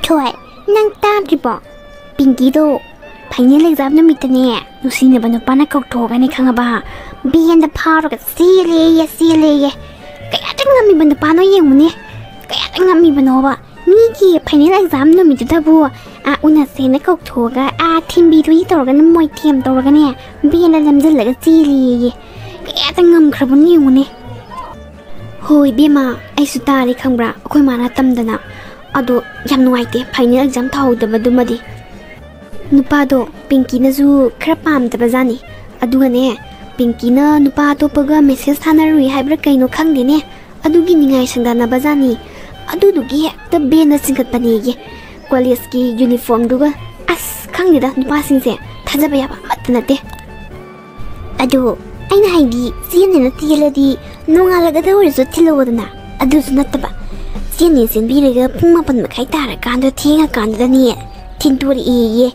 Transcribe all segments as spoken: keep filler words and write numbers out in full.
ꯊꯣꯏ, ꯅꯪ ꯇꯥꯗ꯭ꯔꯤꯕꯣ? ꯄꯤꯡꯀꯤꯗꯣ final exam ꯅꯨꯃꯤꯠꯇꯅꯦ, ꯅꯨꯡꯁꯤꯅꯕ ꯅꯨꯄꯥꯅ ꯀꯧꯊꯣꯛꯑꯒꯅꯦ, ꯈꯪꯉꯕ, ꯚꯦꯟꯗ ꯐꯥꯎꯔꯒ ꯆꯦꯜꯂꯦꯌꯦ, ꯆꯦꯜꯂꯦꯌꯦ꯫ ꯀꯌꯥꯗ ꯉꯝꯃꯤꯕ ꯅꯨꯄꯥꯅꯣ ꯌꯦꯡꯉꯨꯅꯦ, ꯀꯌꯥꯗ ꯉꯝꯃꯤꯕꯅꯣꯕ꯫ ꯃꯤꯒꯤ ꯐꯥꯏꯅꯦꯜ ꯑꯦꯛꯖꯥꯝ ꯅꯨꯃꯤꯠꯇꯨꯗꯕꯨ, ꯑꯥ, ꯎꯅꯁꯦꯅ ꯀꯧꯊꯣꯛꯑꯒ, ꯑꯥ, ꯊꯤꯟꯕꯤꯗꯨꯒꯤ ꯇꯧꯔꯒꯅ ꯃꯣꯏꯊꯦꯝ ꯇꯧꯔꯒꯅꯦ, ꯚꯦꯟꯗ ꯅꯝꯁꯤꯜꯂꯒ ꯆꯦꯜꯂꯦꯌꯦ꯫ ꯀꯌꯥꯗ ꯉꯝꯈ꯭ꯔꯕꯅꯣ ꯌꯦꯡꯉꯨꯅꯦ꯫ ꯍꯣꯏ ꯏꯕꯦꯝꯃ, ꯑꯩꯁꯨ ꯇꯥꯔꯦ, ꯈꯪꯕ꯭ꯔꯥ, ꯑꯩꯈꯣꯏ ꯃꯥꯅ ꯇꯝꯗꯅ꯫ ꯑꯗꯣ ꯌꯥꯝ ꯅꯨꯡꯉꯥꯏꯇꯦ ꯐꯥꯏꯅꯦꯜ ꯑꯦꯛꯖꯥꯝ ꯊꯥꯍꯧꯗꯕꯗꯨꯃꯗꯤ꯫ ꯅꯨꯄꯥꯗꯣ ꯄꯤꯡꯀꯤꯅꯁꯨ ꯈꯔ ꯄꯥꯝꯗꯕꯖꯥꯠꯅꯤ꯫ ꯑꯗꯨꯒꯅꯦ, ꯄꯤꯡꯀꯤꯅ ꯅꯨꯄꯥ ꯑꯇꯣꯞꯄꯒ ꯃꯦꯁꯦꯖ ꯊꯥꯅꯔꯨꯏ ꯍꯥꯏꯕ꯭ꯔꯥ ꯀꯩꯅꯣ ꯈꯪꯗꯦꯅꯦ, ꯑꯗꯨꯒꯤ ꯅꯤꯡꯉꯥꯏ ꯁꯪꯗꯥꯅꯕꯖꯥꯠꯅꯤ꯫ ꯑꯗꯨꯗꯨꯒꯤ ꯍꯦꯛꯇ ꯚꯦꯟꯗ ꯆꯤꯡꯈꯠꯄꯅꯦꯌꯦ, ꯀꯣꯂꯦꯖꯀꯤ ꯌꯨꯅꯤꯐꯣꯔꯝꯗꯨꯒ꯫ ꯑꯁ, ꯈꯪꯗꯦꯗ, ꯅꯨꯄꯥꯁꯤꯡꯁꯦ ꯊꯥꯖꯕ ꯌꯥꯕ ꯑꯃꯠꯇ ꯅꯠꯇꯦ꯫ ꯑꯗꯣ ꯑꯩꯅ ꯍꯥꯏꯗꯤ, ꯆꯦꯟꯅꯦꯅ ꯆꯦꯜꯂꯗꯤ ꯅꯣꯡꯉꯥꯜꯂꯒꯗ ꯑꯣꯏꯔꯁꯨ ꯊꯤꯜꯂꯛꯑꯣꯗꯅ꯫ ꯑꯗꯨꯁꯨ ꯅꯠꯇꯕ, ꯆꯦꯟꯅꯦ ꯆꯦꯟꯕꯤꯔꯒ ꯄꯨꯡ ꯃꯥꯄꯟ ꯃꯈꯥꯏ ꯇꯥꯔꯀꯥꯟꯗ, ꯊꯦꯡꯉꯀꯥꯟꯗꯨꯗꯅꯦ ꯊꯤꯟꯗꯣꯔꯛꯑꯦꯌꯦ꯫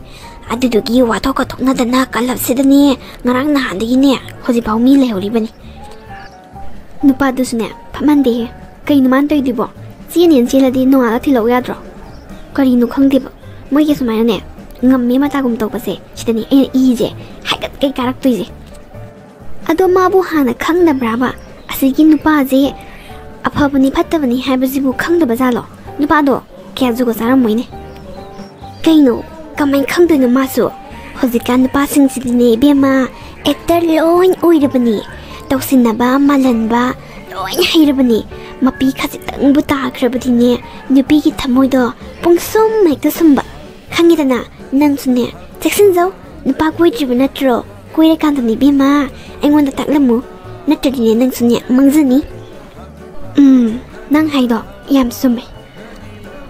ꯑꯗꯨꯗꯨꯒꯤ ꯋꯥꯊꯣꯛꯀ ꯊꯣꯛꯅꯗꯅ ꯀꯂꯞꯁꯤꯗꯅꯦ ꯉꯔꯥꯡ ꯅꯍꯥꯟꯗꯒꯤꯅꯦ ꯍꯧꯖꯤꯛꯐꯥꯎ ꯃꯤ ꯂꯩꯍꯧꯔꯤꯕꯅꯤ꯫ ꯅꯨꯄꯥꯗꯨꯁꯨꯅꯦ ꯐꯝꯍꯟꯗꯦꯍꯦ꯫ ꯀꯩꯅꯣ ꯃꯥꯅ ꯇꯧꯔꯤꯗꯨꯕꯣ? ꯆꯦꯟꯅꯦꯅ ꯆꯦꯜꯂꯗꯤ ꯅꯣꯡꯉꯥꯜꯂ ꯊꯤꯜꯂꯛꯎ ꯌꯥꯗ꯭ꯔꯣ? ꯀꯔꯤꯅꯣ ꯈꯪꯗꯦꯕ, ꯃꯣꯏꯒꯤ ꯁꯨꯃꯥꯏꯅꯅꯦ ꯉꯝꯃꯦ ꯃꯇꯥꯒꯨꯝ ꯇꯧꯕꯁꯦ, ꯁꯤꯗꯅꯦ ꯑꯩꯅ ꯏꯁꯦ ꯍꯥꯏꯒꯠꯀꯩ ꯀꯥꯔꯛꯇꯣꯏꯁꯦ꯫ ꯑꯗꯣ ꯃꯥꯕꯨ ꯍꯥꯟꯅ ꯈꯪꯗꯕ꯭ꯔꯥꯕ? ꯑꯁꯤꯒꯤ ꯅꯨꯄꯥꯁꯦ ꯑꯐꯕꯅꯤ ꯐꯠꯇꯕꯅꯤ ꯍꯥꯏꯕꯁꯤꯕꯨ ꯈꯪꯗꯕ ꯖꯥꯠꯂꯣ? ꯅꯨꯄꯥꯗꯣ ꯀꯌꯥ ꯖꯨꯒꯣꯠ ꯆꯥꯔꯝꯃꯣꯏꯅꯦ꯫ ꯀꯩꯅꯣ, ꯀꯃꯥꯏꯅ ꯈꯪꯗꯣꯏꯅꯣ ꯃꯥꯁꯨ? ꯍꯧꯖꯤꯛꯀꯥꯟ ꯅꯨꯄꯥꯁꯤꯡꯁꯤꯗꯤꯅꯦ ꯏꯕꯦꯝꯃ, ꯑꯦꯛꯇꯔ ꯂꯣꯏ ꯑꯣꯏꯔꯕꯅꯤ꯫ ꯇꯧꯁꯤꯟꯅꯕ, ꯃꯥꯜꯍꯟꯕ ꯂꯣꯏ ꯍꯩꯔꯕꯅꯤ꯫ ꯃꯄꯤ ꯈꯖꯤꯛꯇꯪꯕꯨ ꯇꯥꯈ꯭ꯔꯕꯗꯤꯅꯦ, ꯅꯨꯄꯤꯒꯤ ꯊꯃꯣꯏꯗꯣ ꯄꯨꯡꯁꯨꯝ ꯍꯦꯛꯇ ꯁꯨꯝꯕ꯫ ꯈꯪꯉꯦꯗꯅ, ꯅꯪꯁꯨꯅꯦ ꯆꯦꯛꯁꯤꯟꯖꯧ꯫ ꯅꯨꯄꯥ ꯀꯣꯏꯗ꯭ꯔꯤꯕ ꯅꯠꯇ꯭ꯔꯣ? ꯀꯣꯏꯔꯀꯥꯟꯗꯅꯦ ꯏꯕꯦꯝꯃ, ꯑꯩꯉꯣꯟꯗ ꯇꯥꯛꯂꯝꯃꯨ꯫ ꯅꯠꯇ꯭ꯔꯗꯤꯅꯦ ꯅꯪꯁꯨꯅꯦ ꯃꯥꯡꯖꯅꯤ꯫ ꯎꯝ, ꯅꯪ ꯍꯥꯏꯗꯣ ꯌꯥꯝ ꯆꯨꯝꯃꯦ꯫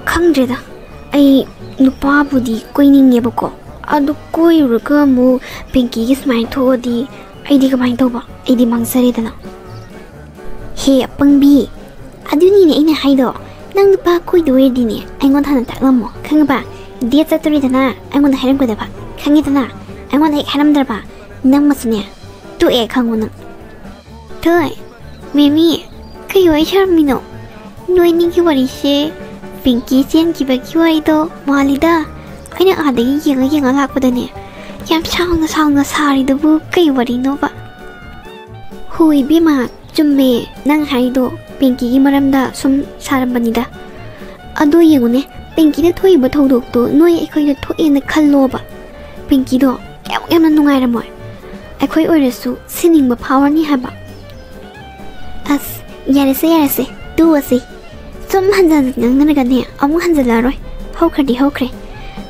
ꯈꯪꯗ꯭ꯔꯦꯗ, ꯑꯩ ꯅꯨꯄꯥꯕꯨꯗꯤ ꯀꯣꯏꯅꯤꯡꯉꯦꯕꯀꯣ, ꯑꯗꯨ ꯀꯣꯏꯔꯨꯔꯒ ꯑꯃꯨꯛ ꯄꯤꯡꯀꯤꯒꯤ ꯁꯨꯃꯥꯏꯅ ꯊꯣꯛꯑꯗꯤ ꯑꯩꯗꯤ ꯀꯃꯥꯏꯅ ꯇꯧꯕ? ꯑꯩꯗꯤ ꯃꯥꯡꯖꯔꯦꯗꯅ꯫ ꯍꯦ ꯑꯄꯪꯕꯤ, ꯑꯗꯨꯅꯤꯅꯦ ꯑꯩꯅ ꯍꯥꯏꯗꯣ, ꯅꯪ ꯅꯨꯄꯥ ꯀꯣꯏꯗꯣꯏ ꯑꯣꯏꯔꯗꯤꯅꯦ ꯑꯩꯉꯣꯟꯗ ꯍꯥꯟꯅ ꯇꯥꯛꯂꯝꯃꯣ, ꯈꯪꯉꯕ? ꯗꯦꯠ ꯆꯠꯇꯣꯔꯦꯗꯅ ꯑꯩꯉꯣꯟꯗ ꯍꯥꯏꯔꯝꯒꯗꯕ, ꯈꯪꯉꯦꯗꯅ? ꯑꯩꯉꯣꯟꯗ ꯍꯦꯛ ꯍꯥꯏꯔꯝꯗ꯭ꯔꯕ, ꯅꯪ ꯃꯁꯤꯅꯦ ꯇꯣꯛꯑꯦ ꯈꯪꯉꯨ ꯅꯪ꯫ ꯊꯣꯏ, ꯃꯦꯃꯤ, ꯀꯩ ꯋꯥꯔꯤ ꯁꯥꯔꯝꯃꯤꯅꯣ? ꯅꯣꯏꯅꯤꯒꯤ ꯋꯥꯔꯤꯁꯦ ꯄꯤꯡꯀꯤ ꯆꯦꯟꯈꯤꯕꯒꯤ ꯋꯥꯔꯤꯗꯣ ꯃꯥꯜꯂꯤꯗ꯫ ꯑꯩꯅ ꯑꯥꯗꯒꯤ ꯌꯦꯡꯉ ꯌꯦꯡꯉ ꯂꯥꯛꯄꯗꯅꯦ, ꯌꯥꯝ ꯁꯥꯡꯅ ꯁꯥꯡꯅ ꯁꯥꯔꯤꯗꯨꯕꯨ ꯀꯩ ꯋꯥꯔꯤꯅꯣꯕ? ꯍꯣꯏ ꯏꯕꯦꯝꯃ, ꯆꯨꯝꯃꯦ ꯅꯪ ꯍꯥꯏꯗꯣ, ꯄꯤꯡꯀꯤꯒꯤ ꯃꯔꯝꯗ ꯁꯨꯝ ꯁꯥꯔꯝꯕꯅꯤꯗ꯫ ꯑꯗꯣ ꯌꯦꯡꯉꯨꯅꯦ, ꯄꯤꯡꯀꯤꯗ ꯊꯣꯛꯏꯕ ꯊꯧꯗꯣꯛꯇꯣ ꯅꯣꯏ ꯑꯩꯈꯣꯏꯗ ꯊꯣꯛꯑꯦꯅ ꯈꯜꯂꯣꯕ꯫ ꯄꯤꯡꯀꯤꯗꯣ ꯀꯌꯥꯃꯨꯛ ꯌꯥꯝꯅ ꯅꯨꯡꯉꯥꯏꯔꯝꯃꯣꯏ꯫ ꯑꯩꯈꯣꯏ ꯑꯣꯏꯔꯁꯨ ꯁꯤꯅꯤꯡꯕ ꯐꯥꯎꯔꯅꯤ ꯍꯥꯏꯕ꯫ ꯑꯁ, ꯌꯥꯔꯦꯁꯦ, ꯌꯥꯔꯦꯁꯦ, ꯇꯣꯛꯑꯁꯤ꯫ ꯁꯨꯝ ꯍꯟꯖꯟ ꯍꯟꯖꯟ ꯉꯥꯡꯅꯔꯒꯅꯦ, ꯑꯃꯨꯛ ꯍꯟꯖꯜꯂꯛꯑꯔꯣꯏ꯫ ꯍꯧꯈ꯭ꯔꯗꯤ ꯍꯧꯈ꯭ꯔꯦ꯫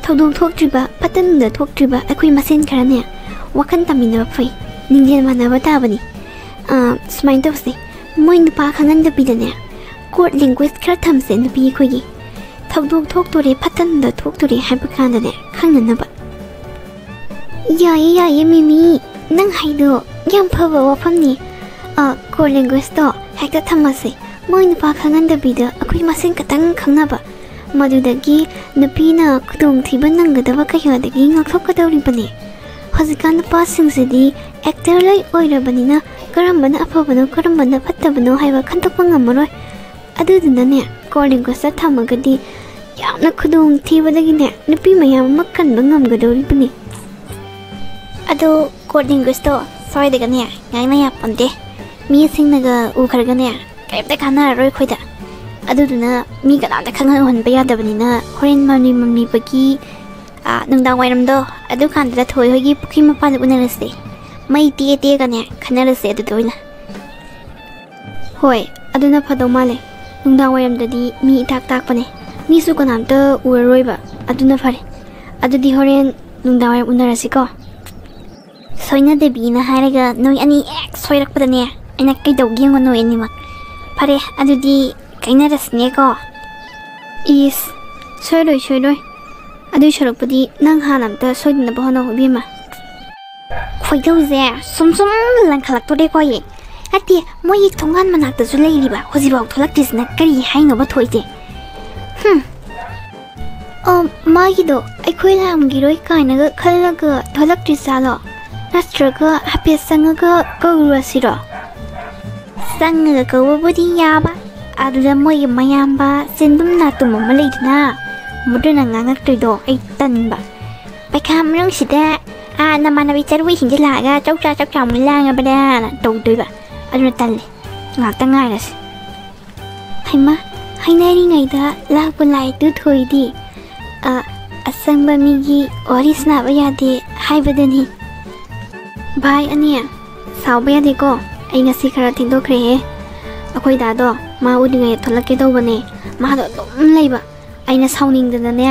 ꯊꯧꯗꯣꯛ ꯊꯣꯛꯇ꯭ꯔꯤꯕ, ꯐꯠꯇ ꯅꯨꯡꯗ ꯊꯣꯛꯇ꯭ꯔꯤꯕ ꯑꯩꯈꯣꯏ ꯃꯁꯦꯟ ꯈꯔꯅꯦ, ꯋꯥꯈꯜ ꯇꯥꯃꯤꯟꯅꯕ ꯐꯩ꯫ ꯂꯤꯡꯖꯦꯜ ꯃꯥꯟꯅꯕ ꯇꯥꯕꯅꯤ꯫ ꯑꯥ, ꯁꯨꯃꯥꯏꯅ ꯇꯧꯁꯦ꯫ ꯃꯣꯏ ꯅꯨꯄꯥ ꯈꯪꯍꯟꯗꯕꯤꯗꯅꯦ, ꯀꯣꯔꯠ ꯂꯦꯡꯒ꯭ꯋꯦꯖ ꯈꯔ ꯊꯝꯁꯦ ꯅꯨꯄꯤ ꯑꯩꯈꯣꯏꯒꯤ꯫ ꯊꯧꯗꯣꯛ ꯊꯣꯛꯇꯣꯔꯦ, ꯐꯠꯇ ꯅꯨꯡꯗ ꯊꯣꯛꯇꯣꯔꯦ ꯍꯥꯏꯕ ꯀꯥꯟꯗꯅꯦ, ꯈꯪꯅꯅꯕ꯫ ꯌꯥꯏꯌꯦ, ꯌꯥꯏꯌꯦ, ꯃꯤꯃꯤ꯫ ꯅꯪ ꯍꯥꯏꯗꯣ ꯌꯥꯝ ꯐꯕ ꯋꯥꯐꯝꯅꯤ꯫ ꯑ, ꯀꯣꯔꯠ ꯂꯦꯡꯒ꯭ꯋꯦꯖꯇꯣ ꯍꯦꯛꯇ ꯊꯝꯃꯁꯦ꯫ ꯃꯣꯏ ꯅꯨꯄꯥ ꯈꯪꯍꯟꯗꯕꯤꯗ ꯑꯩꯈꯣꯏ ꯃꯁꯦꯟ ꯈꯛꯇꯪ ꯈꯪꯅꯕ꯫ ꯃꯗꯨꯗꯒꯤ ꯅꯨꯄꯤꯅ ꯈꯨꯗꯣꯡꯊꯤꯕ ꯅꯪꯒꯗꯕ ꯀꯌꯥꯗꯒꯤ ꯉꯥꯛꯊꯣꯛꯀꯗꯧꯔꯤꯕꯅꯤ꯫ ꯍꯧꯖꯤꯛꯀꯥꯟ ꯅꯨꯄꯥꯁꯤꯡꯁꯤꯗꯤ ꯑꯦꯛꯇꯔ ꯂꯣꯏ ꯑꯣꯏꯔꯕꯅꯤꯅ ꯀꯔꯝꯕꯅ ꯑꯐꯕꯅꯣ, ꯀꯔꯝꯕꯅ ꯐꯠꯇꯕꯅꯣ ꯍꯥꯏꯕ ꯈꯟꯗꯣꯛꯄ ꯉꯝꯃꯔꯣꯏ꯫ ꯑꯗꯨꯗꯨꯅꯅꯦ, ꯀꯣꯔꯠ ꯂꯦꯡꯒ꯭ꯋꯦꯖꯇ ꯊꯝꯃꯒꯗꯤ ꯌꯥꯝꯅ ꯈꯨꯗꯣꯡꯊꯤꯕꯗꯒꯤꯅꯦ, ꯅꯨꯄꯤ ꯃꯌꯥꯝ ꯑꯃ ꯀꯟꯕ ꯉꯝꯒꯗꯧꯔꯤꯕꯅꯤ꯫ ꯑꯗꯣ ꯀꯣꯔꯠ ꯂꯦꯡꯒ꯭ꯋꯦꯖꯇꯣ ꯁ꯭ꯋꯥꯏꯗꯒꯅꯦ ꯉꯥꯡꯅ ꯌꯥꯄꯣꯟꯇꯦ꯫ ꯃꯤꯁꯤꯡꯅꯒ ꯎꯈ꯭ꯔꯒꯅꯦ, ꯀꯔꯤꯝꯇ ꯀꯥꯟꯅꯔꯔꯣꯏ ꯑꯩꯈꯣꯏꯗ꯫ ꯑꯗꯨꯗꯨꯅ ꯃꯤ ꯀꯅꯥꯝꯇ ꯈꯪꯍꯟ ꯎꯍꯟꯕ ꯌꯥꯗꯕꯅꯤꯅ, ꯍꯣꯔꯦꯟ ꯃꯝꯂꯤ ꯃꯝꯂꯤꯕꯒꯤ, ꯑꯥ, ꯅꯨꯡꯗꯥꯡ ꯋꯥꯏꯔꯝꯗꯣ, ꯑꯗꯨꯀꯥꯟꯗꯨꯗ ꯊꯣꯏ ꯍꯣꯏꯒꯤ ꯄꯨꯈ꯭ꯔꯤ ꯃꯄꯥꯟꯗ ꯎꯅꯔꯁꯦ꯫ ꯃꯩ ꯇꯦꯛꯑ ꯇꯦꯛꯑꯒꯅꯦ ꯈꯟꯅꯔꯁꯦ ꯑꯗꯨꯗ ꯑꯣꯏꯅ꯫ ꯍꯣꯏ, ꯑꯗꯨꯅ ꯐꯗꯧ ꯃꯥꯜꯂꯦ꯫ ꯅꯨꯡꯗꯥꯡ ꯋꯥꯏꯔꯝꯗꯗꯤ ꯃꯤ ꯏꯇꯥꯛ ꯇꯥꯛꯄꯅꯦ꯫ ꯃꯤꯁꯨ ꯀꯅꯥꯝꯇ ꯎꯔꯔꯣꯏꯕ꯫ ꯑꯗꯨꯅ ꯐꯔꯦ꯫ ꯑꯗꯨꯗꯤ ꯍꯣꯔꯦꯟ ꯅꯨꯡꯗꯥꯡ ꯋꯥꯏꯔꯝ ꯎꯅꯔꯁꯤꯀꯣ꯫ ꯁꯣꯏꯅꯗꯕꯤꯅ ꯍꯥꯏꯔꯒ ꯅꯣꯏ ꯑꯅꯤ ꯍꯦꯛ ꯁꯣꯏꯔꯛꯄꯗꯅꯦ, ꯑꯩꯅ ꯀꯩꯗꯧꯒꯦ ꯌꯦꯡꯉꯣ ꯅꯣꯏ ꯑꯅꯤꯃꯛ꯫ ꯐꯔꯦ, ꯑꯗꯨꯗꯤ ꯀꯥꯏꯅꯔꯁꯤꯅꯦꯀꯣ꯫ ꯏꯁ, ꯁꯣꯏꯔꯣꯏ, ꯁꯣꯏꯔꯣꯏ꯫ ꯑꯗꯨꯏ ꯁꯔꯨꯛꯄꯨꯗꯤ ꯅꯪ ꯍꯥꯟꯅ ꯑꯝꯇ ꯁꯣꯏꯗꯅꯕ ꯍꯣꯠꯅꯧ, ꯏꯕꯦꯝꯃ꯫ ꯈꯣꯏꯗꯧꯁꯦ ꯁꯨꯝ ꯁꯨꯝ ꯂꯪꯈꯠꯂꯛꯇꯣꯔꯦꯀꯣ ꯑꯩ꯫ ꯅꯠꯇꯦ, ꯃꯣꯏꯒꯤ ꯊꯣꯡꯒꯥꯟ ꯃꯅꯥꯛꯇꯁꯨ ꯂꯩꯔꯤꯕ, ꯍꯧꯖꯤꯛꯐꯥꯎ ꯊꯣꯛꯂꯛꯇ꯭ꯔꯤꯁꯤꯅ ꯀꯔꯤ ꯍꯥꯏꯅꯣꯕ ꯊꯣꯛꯏꯁꯦ? ꯍꯨꯝ꯫ ꯑꯣ, ꯃꯥꯒꯤꯗꯣ ꯑꯩꯈꯣꯏ ꯂꯥꯛꯑꯝꯈꯤꯔꯣꯏ ꯀꯥꯏꯅꯒ ꯈꯜꯂꯒ ꯊꯣꯛꯂꯛꯇ꯭ꯔꯤ ꯖꯥꯠꯂꯣ? ꯅꯠꯇ꯭ꯔꯒ ꯍꯥꯏꯐꯦꯠ ꯆꯪꯉꯒ ꯀꯧꯔꯨꯔꯁꯤꯔꯣ? ꯆꯪꯉꯒ ꯀꯧꯕꯕꯨꯗꯤ ꯌꯥꯕ, ꯑꯗꯨꯗ ꯃꯣꯏꯒꯤ ꯃꯌꯥꯝꯕ ꯆꯤꯟꯗꯨꯝ ꯅꯥꯇꯨꯝ ꯑꯃ ꯂꯩꯗꯅ, ꯃꯗꯨꯅ ꯉꯥꯡꯉꯛꯇꯣꯏꯗꯣ ꯑꯩ ꯇꯟꯕ꯫ "ꯄꯩꯈꯥ ꯃꯅꯨꯡꯁꯤꯗ, ꯑꯥ, ꯅꯃꯥꯟꯅꯕꯤ ꯆꯔꯨꯏꯁꯤꯡꯁꯦ ꯂꯥꯛꯑꯒ ꯆꯧ ꯆꯥ ꯆꯧ ꯆꯥ ꯑꯃꯨꯛ ꯂꯥꯡꯉꯕꯅꯦꯅ" ꯇꯧꯗꯣꯏꯕ꯫ ꯑꯗꯨꯅ ꯇꯜꯂꯦ꯫ ꯉꯥꯛꯇ ꯉꯥꯏꯔꯁꯤ꯫ ꯍꯩꯃꯥ, ꯍꯥꯏꯅꯔꯤꯉꯩꯗ ꯂꯥꯛꯄꯨ ꯂꯥꯛꯑꯦ ꯇꯨ ꯊꯣꯏꯗꯤ꯫ ꯑ, "ꯑꯁꯪꯕ ꯃꯤꯒꯤ ꯋꯥꯔꯤ ꯁꯥꯟꯅꯕ ꯌꯥꯗꯦ" ꯍꯥꯏꯕꯗꯨꯅꯤ꯫ ꯚꯥꯏ ꯑꯅꯤ, ꯁꯥꯎꯕ ꯌꯥꯗꯦꯀꯣ, ꯑꯩ ꯉꯁꯤ ꯈꯔ ꯊꯦꯡꯗꯣꯛꯈ꯭ꯔꯦꯍꯦ꯫ ꯑꯩꯈꯣꯏ ꯗꯥꯗꯣ ꯃꯥ ꯎꯅꯤꯡꯉꯥꯏ ꯊꯣꯛꯂꯛꯀꯦ ꯇꯧꯕꯅꯦ, ꯃꯥꯗꯣ ꯑꯗꯨꯝ ꯂꯩꯕ꯫ ꯑꯩꯅ ꯁꯥꯎꯅꯤꯡꯗꯅꯅꯦ,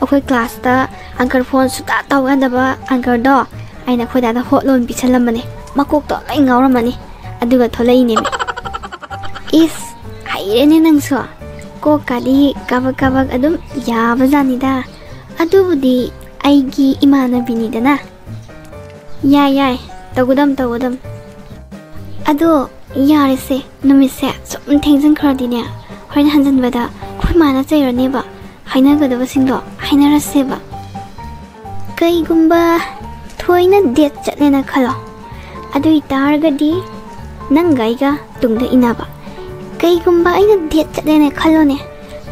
ꯑꯩꯈꯣꯏ ꯀ꯭ꯂꯥꯁꯇ ꯑꯪꯀꯔ ꯐꯣꯟ ꯁꯨꯡꯇꯥ ꯇꯧ ꯌꯥꯗꯕ ꯑꯪꯀꯔꯗꯣ ꯑꯩꯅ ꯑꯩꯈꯣꯏ ꯗꯥꯗ ꯍꯣꯠ ꯂꯣꯟ ꯄꯤꯁꯜꯂꯝꯕꯅꯦ꯫ ꯃꯀꯣꯛꯇꯣ ꯂꯣꯏ ꯉꯥꯎꯔꯝꯃꯅꯤ꯫ ꯑꯗꯨꯒ ꯊꯣꯛꯂꯛꯏꯅꯦꯃꯤ꯫ ꯏꯁ, ꯍꯩꯔꯦꯅꯦ ꯅꯪꯁꯨ꯫ ꯀꯣꯛꯀꯗꯤ ꯀꯥꯕꯛ ꯀꯥꯕꯛ ꯑꯗꯨꯝ ꯌꯥꯕꯖꯥꯠꯅꯤꯗ꯫ ꯑꯗꯨꯕꯨꯗꯤ ꯑꯩꯒꯤ ꯏꯃꯥꯟꯅꯕꯤꯅꯤꯗꯅ꯫ ꯌꯥꯏ, ꯌꯥꯏ, ꯇꯧꯒꯗꯝ, ꯇꯧꯒꯗꯝ꯫ ꯑꯗꯣ ꯌꯥꯔꯦꯁꯦ, ꯅꯨꯃꯤꯠꯁꯦ ꯁꯨꯝ ꯊꯦꯡꯖꯤꯟꯈ꯭ꯔꯗꯤꯅꯦ, ꯍꯣꯔꯦꯟ ꯍꯟꯖꯤꯟꯕꯗ ꯑꯩꯈꯣꯏ ꯃꯥꯅ ꯆꯩꯔꯅꯦꯕ꯫ ꯍꯥꯏꯅꯒꯗꯕꯁꯤꯡꯗꯣ ꯍꯥꯏꯅꯔꯁꯦꯕ꯫ ꯀꯩꯒꯨꯝꯕ ꯊꯣꯏꯅ ꯗꯦꯠ ꯆꯠꯂꯦꯅ ꯈꯜꯂꯣ, ꯑꯗꯨ ꯑꯣꯏꯇꯥꯔꯒꯗꯤ ꯅꯪꯒ ꯑꯩꯒ ꯇꯨꯡꯗ ꯏꯟꯅꯕ꯫ ꯀꯩꯒꯨꯝꯕ ꯑꯩꯅ ꯗꯦꯠ ꯆꯠꯂꯦꯅ ꯈꯜꯂꯣꯅꯦ,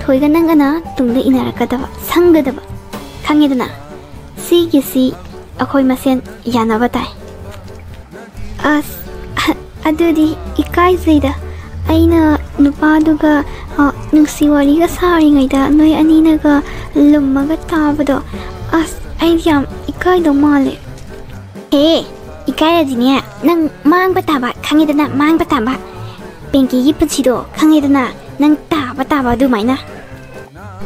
ꯊꯣꯏꯒ ꯅꯪꯒꯅ ꯇꯨꯡꯗ ꯏꯟꯅꯔꯛꯀꯗꯕ, ꯁꯪꯒꯗꯕ꯫ ꯈꯪꯉꯦꯗꯅ? ꯁꯤꯒꯤꯁꯤ ꯑꯩꯈꯣꯏ ꯃꯁꯦꯟ ꯌꯥꯅꯕ ꯇꯥꯏ꯫ ꯑꯁ, ꯑꯗꯨꯗꯤ ꯏꯀꯥꯏꯖꯩꯗ꯫ ꯑꯩꯅ ꯅꯨꯄꯥꯗꯨꯒ, ꯑ, ꯅꯨꯡꯁꯤ ꯋꯥꯔꯤꯒ ꯁꯥꯔꯤꯉꯩꯗ ꯅꯣꯏ ꯑꯅꯤꯅꯒ ꯂꯨꯝꯃꯒ ꯇꯥꯕꯗꯣ, ꯑꯁ, ꯑꯩꯗꯤ ꯌꯥꯝ ꯏꯀꯥꯏꯗꯧ ꯃꯥꯜꯂꯦ꯫ ꯍꯦ, ꯏꯀꯥꯏꯔꯗꯤꯅꯦ, ꯅꯪ ꯃꯥꯡꯕ ꯇꯥꯕ, ꯈꯪꯉꯦꯗꯅ, ꯃꯥꯡꯕ ꯇꯥꯕ꯫ ꯄꯦꯡꯀꯤꯒꯤ ꯄꯨꯟꯁꯤꯗꯣ ꯈꯪꯉꯦꯗꯅ, ꯅꯪ ꯇꯥꯕ ꯇꯥꯕ ꯑꯗꯨꯃꯥꯏꯅ꯫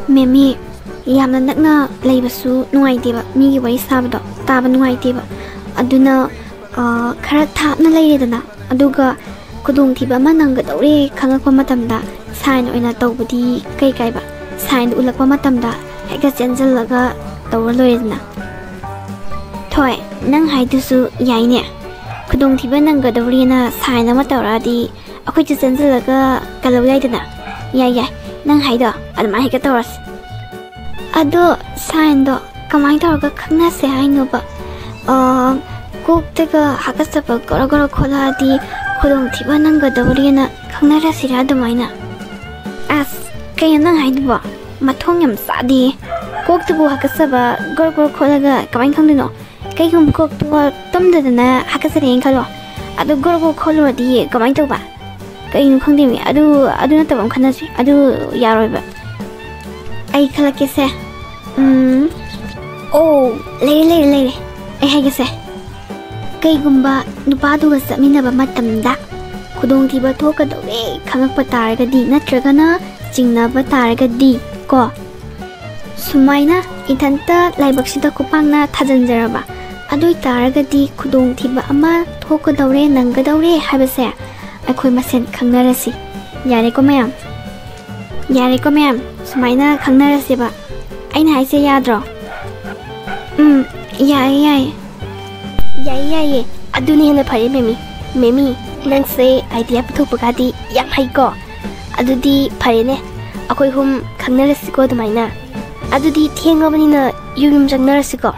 ꯃꯦꯃꯤ, ꯌꯥꯝꯅ ꯅꯛꯅ ꯂꯩꯕꯁꯨ ꯅꯨꯡꯉꯥꯏꯇꯦꯕ, ꯃꯤꯒꯤ ꯋꯥꯔꯤ ꯁꯥꯕꯗꯣ ꯇꯥꯕ ꯅꯨꯡꯉꯥꯏꯇꯦꯕ꯫ ꯑꯗꯨꯅ, ꯑ, ꯈꯔ ꯊꯥꯞꯅ ꯂꯩꯔꯦꯗꯅ, ꯑꯗꯨꯒ ꯈꯨꯗꯣꯡꯊꯤꯕ ꯑꯃ ꯅꯪꯒꯗꯧꯔꯦ ꯈꯪꯉꯛꯄ ꯃꯇꯝꯗ ꯁꯥꯏꯟ ꯑꯣꯏꯅ ꯇꯧꯕꯗꯤ ꯀꯩ ꯀꯥꯏꯕ? ꯁꯥꯏꯟ ꯎꯠꯂꯛꯄ ꯃꯇꯝꯗ ꯍꯦꯛꯇ ꯆꯦꯟꯁꯤꯜꯂꯒ ꯇꯧꯔ ꯂꯣꯏꯔꯦꯗꯅ꯫ ꯊꯣꯏ, ꯅꯪ ꯍꯥꯏꯗꯨꯁꯨ ꯌꯥꯏꯅꯦ꯫ ꯈꯨꯗꯣꯡꯊꯤꯕ ꯅꯪꯒꯗꯧꯔꯦꯅ ꯁꯥꯏꯟ ꯑꯃ ꯇꯧꯔꯛꯑꯗꯤ ꯑꯩꯈꯣꯏꯁꯨ ꯆꯦꯟꯁꯤꯜꯂꯒ ꯀꯜꯍꯧ ꯌꯥꯏꯗꯅ꯫ ꯌꯥꯏ, ꯌꯥꯏ, ꯅꯪ ꯍꯥꯏꯗꯣ ꯑꯗꯨꯃꯥꯏꯅ ꯍꯦꯛꯇ ꯇꯧꯔꯁꯤ꯫ ꯑꯗꯣ ꯁꯥꯏꯟꯗꯣ ꯀꯃꯥꯏꯅ ꯇꯧꯔꯒ ꯈꯪꯅꯁꯦ ꯍꯥꯏꯅꯣꯕ? ꯑ, ꯀꯣꯛꯇꯒ ꯍꯥꯀꯠꯆꯕ ꯒꯣꯔꯣ ꯒꯣꯔꯣ ꯈꯣꯠꯂꯛꯑꯗꯤ ꯈꯨꯗꯣꯡꯊꯤꯕ ꯅꯪꯒꯗꯧꯔꯦꯅ ꯈꯪꯅꯔꯁꯤꯔꯥ ꯑꯗꯨꯃꯥꯏꯅ? ꯑꯁ, ꯀꯩꯅꯣ ꯅꯪ ꯍꯥꯏꯗꯨꯕꯣ? ꯃꯊꯣꯡ ꯌꯥꯝ ꯆꯥꯗꯦ꯫ ꯀꯣꯛꯇꯨꯕꯨ ꯍꯥꯀꯠꯆꯕ ꯒꯣꯔ ꯒꯣꯔ ꯈꯣꯠꯂꯒ ꯀꯃꯥꯏꯅ ꯈꯪꯗꯣꯏꯅꯣ? ꯀꯩꯒꯨꯝꯕ ꯀꯣꯛꯇꯣ ꯇꯨꯝꯗꯗꯅ ꯍꯥꯀꯠꯆꯔꯦꯅ ꯈꯜꯂꯣ, ꯑꯗꯨ ꯒꯣꯔ ꯒꯣꯔ ꯈꯣꯠꯂꯨꯔꯗꯤ ꯀꯃꯥꯏꯅ ꯇꯧꯕ? ꯀꯩꯅꯣ ꯈꯪꯗꯦꯃꯤ꯫ ꯑꯗꯨ, ꯑꯗꯨ ꯅꯠꯇꯕ ꯑꯃ ꯈꯟꯅꯁꯤ꯫ ꯑꯗꯨ ꯌꯥꯔꯣꯏꯕ꯫ ꯑꯩ ꯈꯜꯂꯛꯀꯦꯁꯦ꯫ ꯎꯝ, ꯑꯣ, ꯂꯩꯔꯦ, ꯂꯩꯔꯦ, ꯂꯩꯔꯦ꯫ ꯑꯩ ꯍꯥꯏꯒꯦꯁꯦ꯫ ꯀꯩꯒꯨꯝꯕ ꯅꯨꯄꯥꯗꯨꯒ ꯆꯠꯃꯤꯟꯅꯕ ꯃꯇꯝꯗ ꯈꯨꯗꯣꯡꯊꯤꯕ ꯊꯣꯛꯀꯗꯧꯔꯦ ꯈꯪꯉꯛꯄ ꯇꯥꯔꯒꯗꯤ, ꯅꯠꯇ꯭ꯔꯒꯅ ꯆꯤꯡꯅꯕ ꯇꯥꯔꯒꯗꯤ ꯀꯣ, ꯁꯨꯃꯥꯏꯅ ꯏꯊꯟꯇ ꯂꯥꯏꯕꯛꯁꯤꯗ ꯈꯨꯄꯥꯛꯅ ꯊꯥꯖꯤꯟꯖꯔꯕ, ꯑꯗꯨ ꯑꯣꯏ ꯇꯥꯔꯒꯗꯤ ꯈꯨꯗꯣꯡꯊꯤꯕ ꯑꯃ ꯊꯣꯛꯀꯗꯧꯔꯦ, ꯅꯪꯒꯗꯧꯔꯦ ꯍꯥꯏꯕꯁꯦ ꯑꯩꯈꯣꯏ ꯃꯁꯦꯟ ꯈꯪꯅꯔꯁꯤ꯫ ꯌꯥꯔꯦꯀꯣ ꯃꯌꯥꯝ? ꯌꯥꯔꯦꯀꯣ ꯃꯌꯥꯝ, ꯁꯨꯃꯥꯏꯅ ꯈꯪꯅꯔꯁꯦꯕ꯫ ꯑꯩꯅ ꯍꯥꯏꯁꯦ ꯌꯥꯗ꯭ꯔꯣ? ꯎꯝ, ꯌꯥꯏꯌꯦ, ꯌꯥꯏꯌꯦ꯫ ꯌꯥꯏꯌꯦ, ꯌꯥꯏꯌꯦ꯫ ꯑꯗꯨꯅ ꯍꯦꯟꯅ ꯐꯔꯦ, ꯃꯦꯃꯤ꯫ ꯃꯦꯃꯤ, ꯅꯪꯁꯦ ꯑꯥꯏꯗꯤꯌꯥ ꯄꯨꯊꯣꯛꯄꯒꯗꯤ ꯌꯥꯝ ꯍꯩꯀꯣ꯫ ꯑꯗꯨꯗꯤ ꯐꯔꯦꯅꯦ, ꯑꯩꯈꯣꯏ ꯑꯍꯨꯝ ꯈꯪꯅꯔꯁꯤꯀꯣ ꯑꯗꯨꯃꯥꯏꯅ꯫ ꯑꯗꯨꯗꯤ ꯊꯦꯡꯉꯕꯅꯤꯅ ꯌꯨꯝ ꯌꯨꯝ ꯆꯪꯅꯔꯁꯤꯀꯣ꯫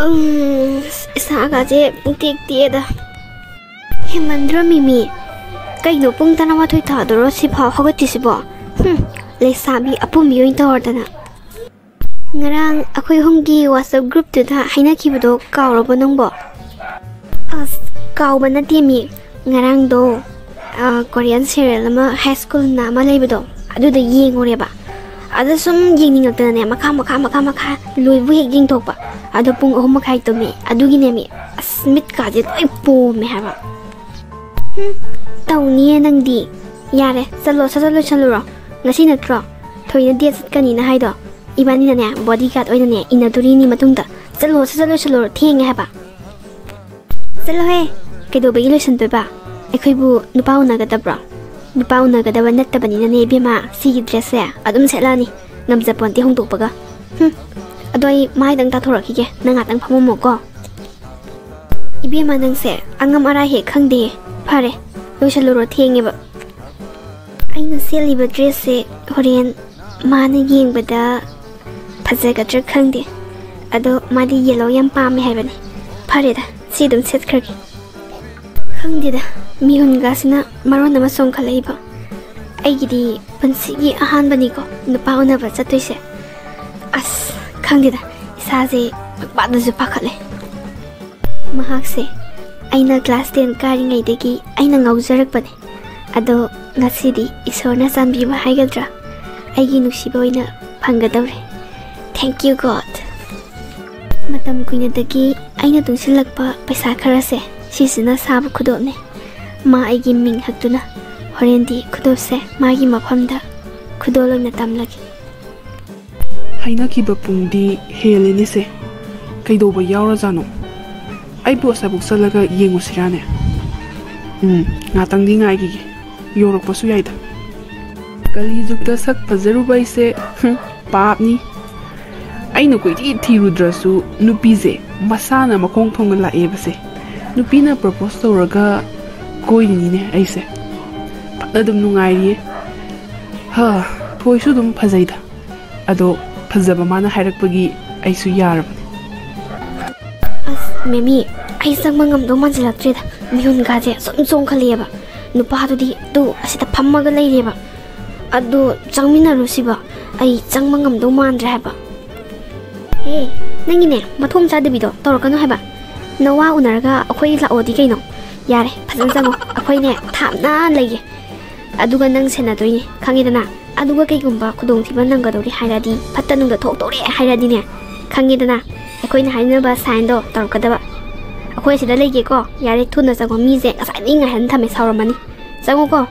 ꯎꯝ, ꯏꯁꯥꯒꯁꯦ ꯄꯨꯡꯇꯦꯛ ꯇꯦꯛꯑꯦꯗ꯫ ꯍꯦꯟꯃꯟꯗ꯭ꯔꯣ ꯃꯤꯃꯤ? ꯀꯩꯅꯣ ꯄꯨꯡ ꯇꯔꯥꯃꯥꯊꯣꯏ ꯇꯥꯗꯣꯔꯣ ꯁꯤꯐꯥꯎ ꯍꯧꯒꯠꯇ꯭ꯔꯤꯁꯤꯕꯣ? ꯍꯨꯝ, ꯂꯩꯁꯥꯕꯤ ꯑꯄꯨꯝꯕꯤ ꯑꯣꯏꯅ ꯇꯧꯔꯗꯅ꯫ ꯉꯔꯥꯡ ꯑꯩꯈꯣꯏ ꯑꯍꯨꯝꯒꯤ WhatsApp groupꯇꯨꯗ ꯍꯥꯏꯅꯈꯤꯕꯗꯣ ꯀꯥꯎꯔꯕꯣ ꯅꯪꯕꯣ? ꯑꯁ, ꯀꯥꯎꯕ ꯅꯠꯇꯦ ꯃꯤ꯫ ꯉꯔꯥꯡꯗꯣ, ꯑ, Korean serial ꯑꯃ, ꯍꯥꯏ ꯁ꯭ꯀꯨꯜꯅ ꯑꯃ ꯂꯩꯕꯗꯣ, ꯑꯗꯨꯗ ꯌꯦꯡꯉꯨꯔꯦꯕ꯫ ꯑꯗ ꯁꯨꯝ ꯌꯦꯡꯅꯤꯡꯉꯛꯇꯅꯅꯦ, ꯃꯈꯥ, ꯃꯈꯥ, ꯃꯈꯥ, ꯃꯈꯥ ꯂꯣꯏꯕꯨ ꯍꯦꯛ ꯌꯦꯡꯊꯣꯛꯄ꯫ ꯑꯗꯣ ꯄꯨꯡ ꯑꯍꯨꯝ ꯃꯈꯥꯏ ꯇꯨꯝꯃꯦ꯫ ꯑꯗꯨꯒꯤꯅꯦ ꯃꯤ꯫ ꯑꯁ, ꯃꯤꯠꯀꯥꯁꯦ ꯂꯣꯏ ꯄꯣꯝꯃꯦ ꯍꯥꯏꯕ꯫ ꯍꯨꯝ, ꯇꯧꯅꯤꯌꯦ ꯅꯪꯗꯤ꯫ ꯌꯥꯔꯦ, ꯆꯠꯂꯣ, ꯁꯠ ꯁꯠ ꯂꯣꯏꯁꯜꯂꯨꯔꯣ꯫ ꯉꯁꯤ ꯅꯠꯇ꯭ꯔꯣ ꯊꯣꯏꯅ date ꯆꯠꯀꯅꯤꯅ ꯍꯥꯏꯗꯣ? ꯏꯕꯥꯅꯤꯅꯅꯦ, bodyguard ꯑꯣꯏꯅꯅꯦ ꯏꯟꯅꯗꯣꯔꯤꯅꯤ ꯃꯇꯨꯡꯗ꯫ ꯆꯠꯂꯣ, ꯁꯠ ꯁꯠ ꯂꯣꯏꯁꯜꯂꯨꯔꯣ, ꯊꯦꯡꯉꯦ ꯍꯥꯏꯕ꯫ ꯆꯠꯂꯣꯍꯦ, ꯀꯩꯗꯧꯕꯒꯤ ꯂꯣꯏꯁꯟꯗꯣꯏꯕ? ꯑꯩꯈꯣꯏꯕꯨ ꯅꯨꯄꯥ ꯎꯅꯒꯗꯕ꯭ꯔꯣ? ꯅꯨꯄꯥ ꯎꯅꯒꯗꯕ ꯅꯠꯇꯕꯅꯤꯅꯅꯦ ꯏꯕꯦꯝꯃ, ꯁꯤꯒꯤ dressꯁꯦ ꯑꯗꯨꯝ ꯁꯦꯠꯂꯛꯑꯅꯤ, ꯉꯝꯖꯄꯣꯟꯇꯦ ꯍꯣꯡꯗꯣꯛꯄꯒ꯫ ꯍꯨꯝ, ꯑꯗꯣ ꯑꯩ ꯃꯥꯏꯗꯪ ꯇꯥꯊꯣꯔꯛꯈꯤꯒꯦ, ꯅꯪ ꯉꯥꯛꯇꯪ ꯐꯝꯃꯝꯃꯣꯀꯣ꯫ ꯏꯕꯦꯝꯃ, ꯅꯪꯁꯦ ꯑꯉꯝ ꯑꯔꯥꯏ ꯍꯦꯛ ꯈꯪꯗꯦ꯫ ꯐꯔꯦ, ꯂꯣꯏꯁꯜꯂꯨꯔꯣ, ꯊꯦꯡꯉꯦꯕ꯫ ꯑꯩꯅ ꯁꯦꯠꯂꯤꯕ dressꯁꯦ ꯍꯣꯔꯦꯟ ꯃꯥꯅ ꯌꯦꯡꯕꯗ ꯐꯖꯒꯗ꯭ꯔꯥ ꯈꯪꯗꯦ꯫ ꯑꯗꯣ ꯃꯥꯗꯤ yellow ꯌꯥꯝ ꯄꯥꯝꯃꯦ ꯍꯥꯏꯕꯅꯦ꯫ ꯐꯔꯦꯗ, ꯁꯤ ꯑꯗꯨꯝ ꯁꯦꯠꯈ꯭ꯔꯒꯦ꯫ ꯈꯪꯗꯦꯗ, ꯃꯤꯍꯨꯟꯒꯁꯤꯅ ꯃꯔꯣꯟ ꯑꯃ ꯆꯣꯡꯈꯠꯂꯛꯏꯕ꯫ ꯑꯩꯒꯤꯗꯤ ꯄꯨꯟꯁꯤꯒꯤ ꯑꯍꯥꯟꯕꯅꯤꯀꯣ ꯅꯨꯄꯥ ꯎꯅꯕ ꯆꯠꯇꯣꯏꯁꯦ꯫ ꯑꯁ, ꯈꯪꯗꯦꯗ, ꯏꯁꯥꯁꯦ ꯄꯪꯄꯥꯗꯁꯨ ꯄꯥꯈꯠꯂꯦ꯫ ꯃꯍꯥꯛꯁꯦ ꯑꯩꯅ class ten ꯀꯥꯔꯤꯉꯩꯗꯒꯤ ꯑꯩꯅ ꯉꯥꯎꯖꯔꯛꯄꯅꯦ꯫ ꯑꯗꯣ ꯉꯁꯤꯗꯤ ꯏꯁꯣꯔꯅ ꯆꯥꯟꯕꯤꯕ ꯍꯥꯏꯒꯗ꯭ꯔꯥ, ꯑꯩꯒꯤ ꯅꯨꯡꯁꯤꯕ ꯑꯣꯏꯅ ꯐꯪꯒꯗꯧꯔꯦ꯫ Thank you, God꯫ ꯃꯇꯝ ꯀꯨꯏꯅꯗꯒꯤ ꯑꯩꯅ ꯇꯨꯡꯁꯤꯜꯂꯛꯄ ꯄꯩꯁꯥ ꯈꯔꯁꯦ ꯁꯤꯁꯤꯅ ꯁꯥꯕ ꯈꯨꯗꯣꯞꯅꯦ꯫ ꯃꯥ ꯑꯩꯒꯤ ꯃꯤꯡ ꯍꯛꯇꯨꯅ ꯍꯣꯔꯦꯟꯗꯤ ꯈꯨꯗꯣꯞꯁꯦ ꯃꯥꯒꯤ ꯃꯐꯝꯗ ꯈꯨꯗꯣꯜ ꯑꯣꯏꯅ ꯇꯝꯂꯒꯦ꯫ ꯍꯥꯏꯅꯈꯤꯕ ꯄꯨꯡꯗꯤ ꯍꯦꯜꯂꯦꯅꯦꯁꯦ꯫ ꯀꯩꯗꯧꯕ ꯌꯥꯎꯔꯖꯥꯠꯅꯣ? ꯑꯩꯕꯨ ꯑꯁꯥꯏꯕꯨꯛ ꯆꯠꯂꯒ ꯌꯦꯡꯉꯨꯁꯤꯔꯥꯅꯦ? ꯎꯝ, ꯉꯥꯛꯇꯪꯗꯤ ꯉꯥꯏꯈꯤꯒꯦ꯫ ꯌꯧꯔꯛꯄꯁꯨ ꯌꯥꯏꯗ꯫ ꯀꯂꯤꯖꯨꯛꯇ ꯁꯛ ꯐꯖꯔꯨꯕ ꯑꯩꯁꯦ, ꯍꯨꯝ, ꯄꯥꯞꯅꯤ꯫ ꯑꯩꯅ ꯀꯣꯏꯊꯤ ꯊꯤꯔꯨꯗ꯭ꯔꯁꯨ ꯅꯨꯄꯤꯁꯦ ꯃꯁꯥꯅ ꯃꯈꯣꯡ ꯊꯣꯡꯅ ꯂꯥꯛꯑꯦꯕꯁꯦ꯫ ꯅꯨꯄꯤꯅ propose ꯇꯧꯔꯒ ꯀꯣꯏꯔꯤꯅꯤꯅꯦ ꯑꯩꯁꯦ꯫ ꯐꯅ ꯑꯗꯨꯝ ꯅꯨꯡꯉꯥꯏꯔꯤꯌꯦ꯫ ꯍꯥ, ꯊꯣꯏꯁꯨ ꯑꯗꯨꯝ ꯐꯖꯩꯗ꯫ ꯑꯗꯣ ꯐꯖꯕ ꯃꯥꯅ ꯍꯥꯏꯔꯛꯄꯒꯤ ꯑꯩꯁꯨ ꯌꯥꯔꯕꯅꯦ꯫ ꯑꯁ, ꯃꯦꯃꯤ, ꯑꯩ ꯆꯪꯕ ꯉꯝꯗꯧ ꯃꯥꯟꯁꯤꯜꯂꯛꯇ꯭ꯔꯦꯗ꯫ ꯃꯤꯍꯨꯟꯒꯥꯁꯦ ꯁꯨꯝ ꯆꯣꯡꯈꯠꯂꯛꯑꯦꯕ꯫ ꯅꯨꯄꯥꯗꯨꯗꯤ ꯇꯨ ꯑꯁꯤꯗ ꯐꯝꯃꯒ ꯂꯩꯔꯦꯕ꯫ ꯑꯗꯣ ꯆꯪꯃꯤꯟꯅꯔꯨꯁꯤꯕ꯫ ꯑꯩ ꯆꯪꯕ ꯉꯝꯗꯧ ꯃꯥꯟꯗ꯭ꯔꯦ ꯍꯥꯏꯕ꯫ ꯍꯦ, ꯅꯪꯒꯤꯅꯦ, ꯃꯊꯣꯡ ꯆꯥꯗꯕꯤꯗꯣ ꯇꯧꯔꯛꯀꯅꯨ ꯍꯥꯏꯕ꯫ ꯅꯋꯥ ꯎꯅꯔꯒ ꯑꯩꯈꯣꯏ ꯂꯥꯛꯑꯣꯗꯤ ꯀꯩꯅꯣ? ꯌꯥꯔꯦ, ꯐꯖꯅ ꯆꯪꯉꯣ꯫ ꯑꯩꯈꯣꯏꯅꯦ ꯊꯥꯞꯅ ꯂꯩꯒꯦ꯫ ꯑꯗꯨꯒ ꯅꯪ ꯁꯦꯟꯅꯗꯣꯏꯅꯦ, ꯈꯪꯉꯦꯗꯅ? ꯑꯗꯨꯒ ꯀꯩꯒꯨꯝꯕ ꯈꯨꯗꯣꯡꯊꯤꯕ ꯅꯪꯒꯗꯧꯔꯦ ꯍꯥꯏꯔꯗꯤ, ꯐꯠꯇ ꯅꯨꯡꯗ ꯊꯣꯛꯇꯧꯔꯦ ꯍꯥꯏꯔꯗꯤꯅꯦ, ꯈꯪꯉꯦꯗꯅ? ꯑꯩꯈꯣꯏꯅ ꯍꯥꯏꯅꯕ signꯗꯣ ꯇꯧꯔꯛꯀꯗꯕ꯫ ꯑꯩꯈꯣꯏ ꯁꯤꯗ ꯂꯩꯒꯦꯀꯣ꯫ ꯌꯥꯔꯦ, ꯊꯨꯅ ꯆꯪꯉꯣ, ꯃꯤꯁꯦ ꯉꯁꯥꯏꯗꯒꯤ ꯉꯥꯏꯍꯟ ꯊꯝꯃꯦ, ꯁꯥꯎꯔꯝꯃꯅꯤ꯫ ꯆꯪꯉꯣꯀꯣ꯫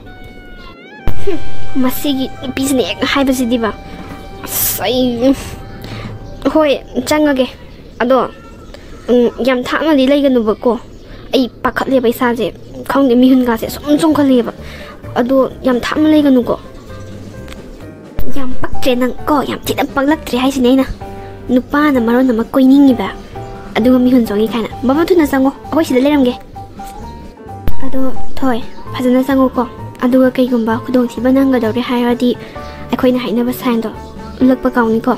ꯍꯨꯝ, ꯃꯁꯤꯒꯤ ꯅꯨꯄꯤꯁꯤꯅ ꯍꯦꯛ ꯍꯥꯏꯕꯁꯤꯗꯤꯕ꯫ ꯑꯁ, ꯑꯩ, ꯎꯝ, ꯍꯣꯏ, ꯆꯪꯉꯒꯦ꯫ ꯑꯗꯣ, ꯎꯝ, ꯌꯥꯝ ꯊꯥꯞꯅꯗꯤ ꯂꯩꯒꯅꯨꯕꯀꯣ꯫ ꯑꯩ ꯄꯥꯈꯠꯂꯦꯕ ꯏꯁꯥꯁꯦ꯫ ꯈꯪꯗꯦ, ꯃꯤꯍꯨꯟꯒꯥꯁꯦ ꯁꯨꯝ ꯆꯣꯡꯈꯠꯂꯛꯑꯦꯕ꯫ ꯑꯗꯣ ꯌꯥꯝ ꯊꯥꯞꯅ ꯂꯩꯒꯅꯨꯀꯣ꯫ ꯌꯥꯝ ꯄꯛꯇ꯭ꯔꯦ ꯅꯪ ꯀꯣ, ꯌꯥꯝ ꯊꯤꯅ ꯄꯛꯂꯛꯇ꯭ꯔꯦ ꯍꯥꯏꯁꯤꯅꯦ ꯑꯩꯅ꯫ ꯅꯨꯄꯥꯅ ꯃꯔꯣꯟ ꯑꯃ ꯀꯣꯏꯅꯤꯡꯉꯤꯕ, ꯑꯗꯨꯒ ꯃꯤꯍꯨꯟ ꯆꯣꯡꯉꯤ ꯀꯥꯏꯅ꯫ ꯕꯕꯥ, ꯊꯨꯅ ꯆꯪꯉꯣ, ꯑꯩꯈꯣꯏ ꯁꯤꯗ ꯂꯩꯔꯝꯒꯦ꯫ ꯑꯗꯣ ꯊꯣꯏ, ꯐꯖꯅ ꯆꯪꯉꯨꯀꯣ꯫ ꯑꯗꯨꯒ ꯀꯩꯒꯨꯝꯕ ꯈꯨꯗꯣꯡꯊꯤꯕ ꯅꯪꯒꯗꯧꯔꯦ ꯍꯥꯏꯔꯗꯤ, ꯑꯩꯈꯣꯏꯅ ꯍꯥꯏꯅꯕ signꯗꯣ ꯎꯠꯂꯛꯄ ꯀꯥꯎꯅꯤꯀꯣ꯫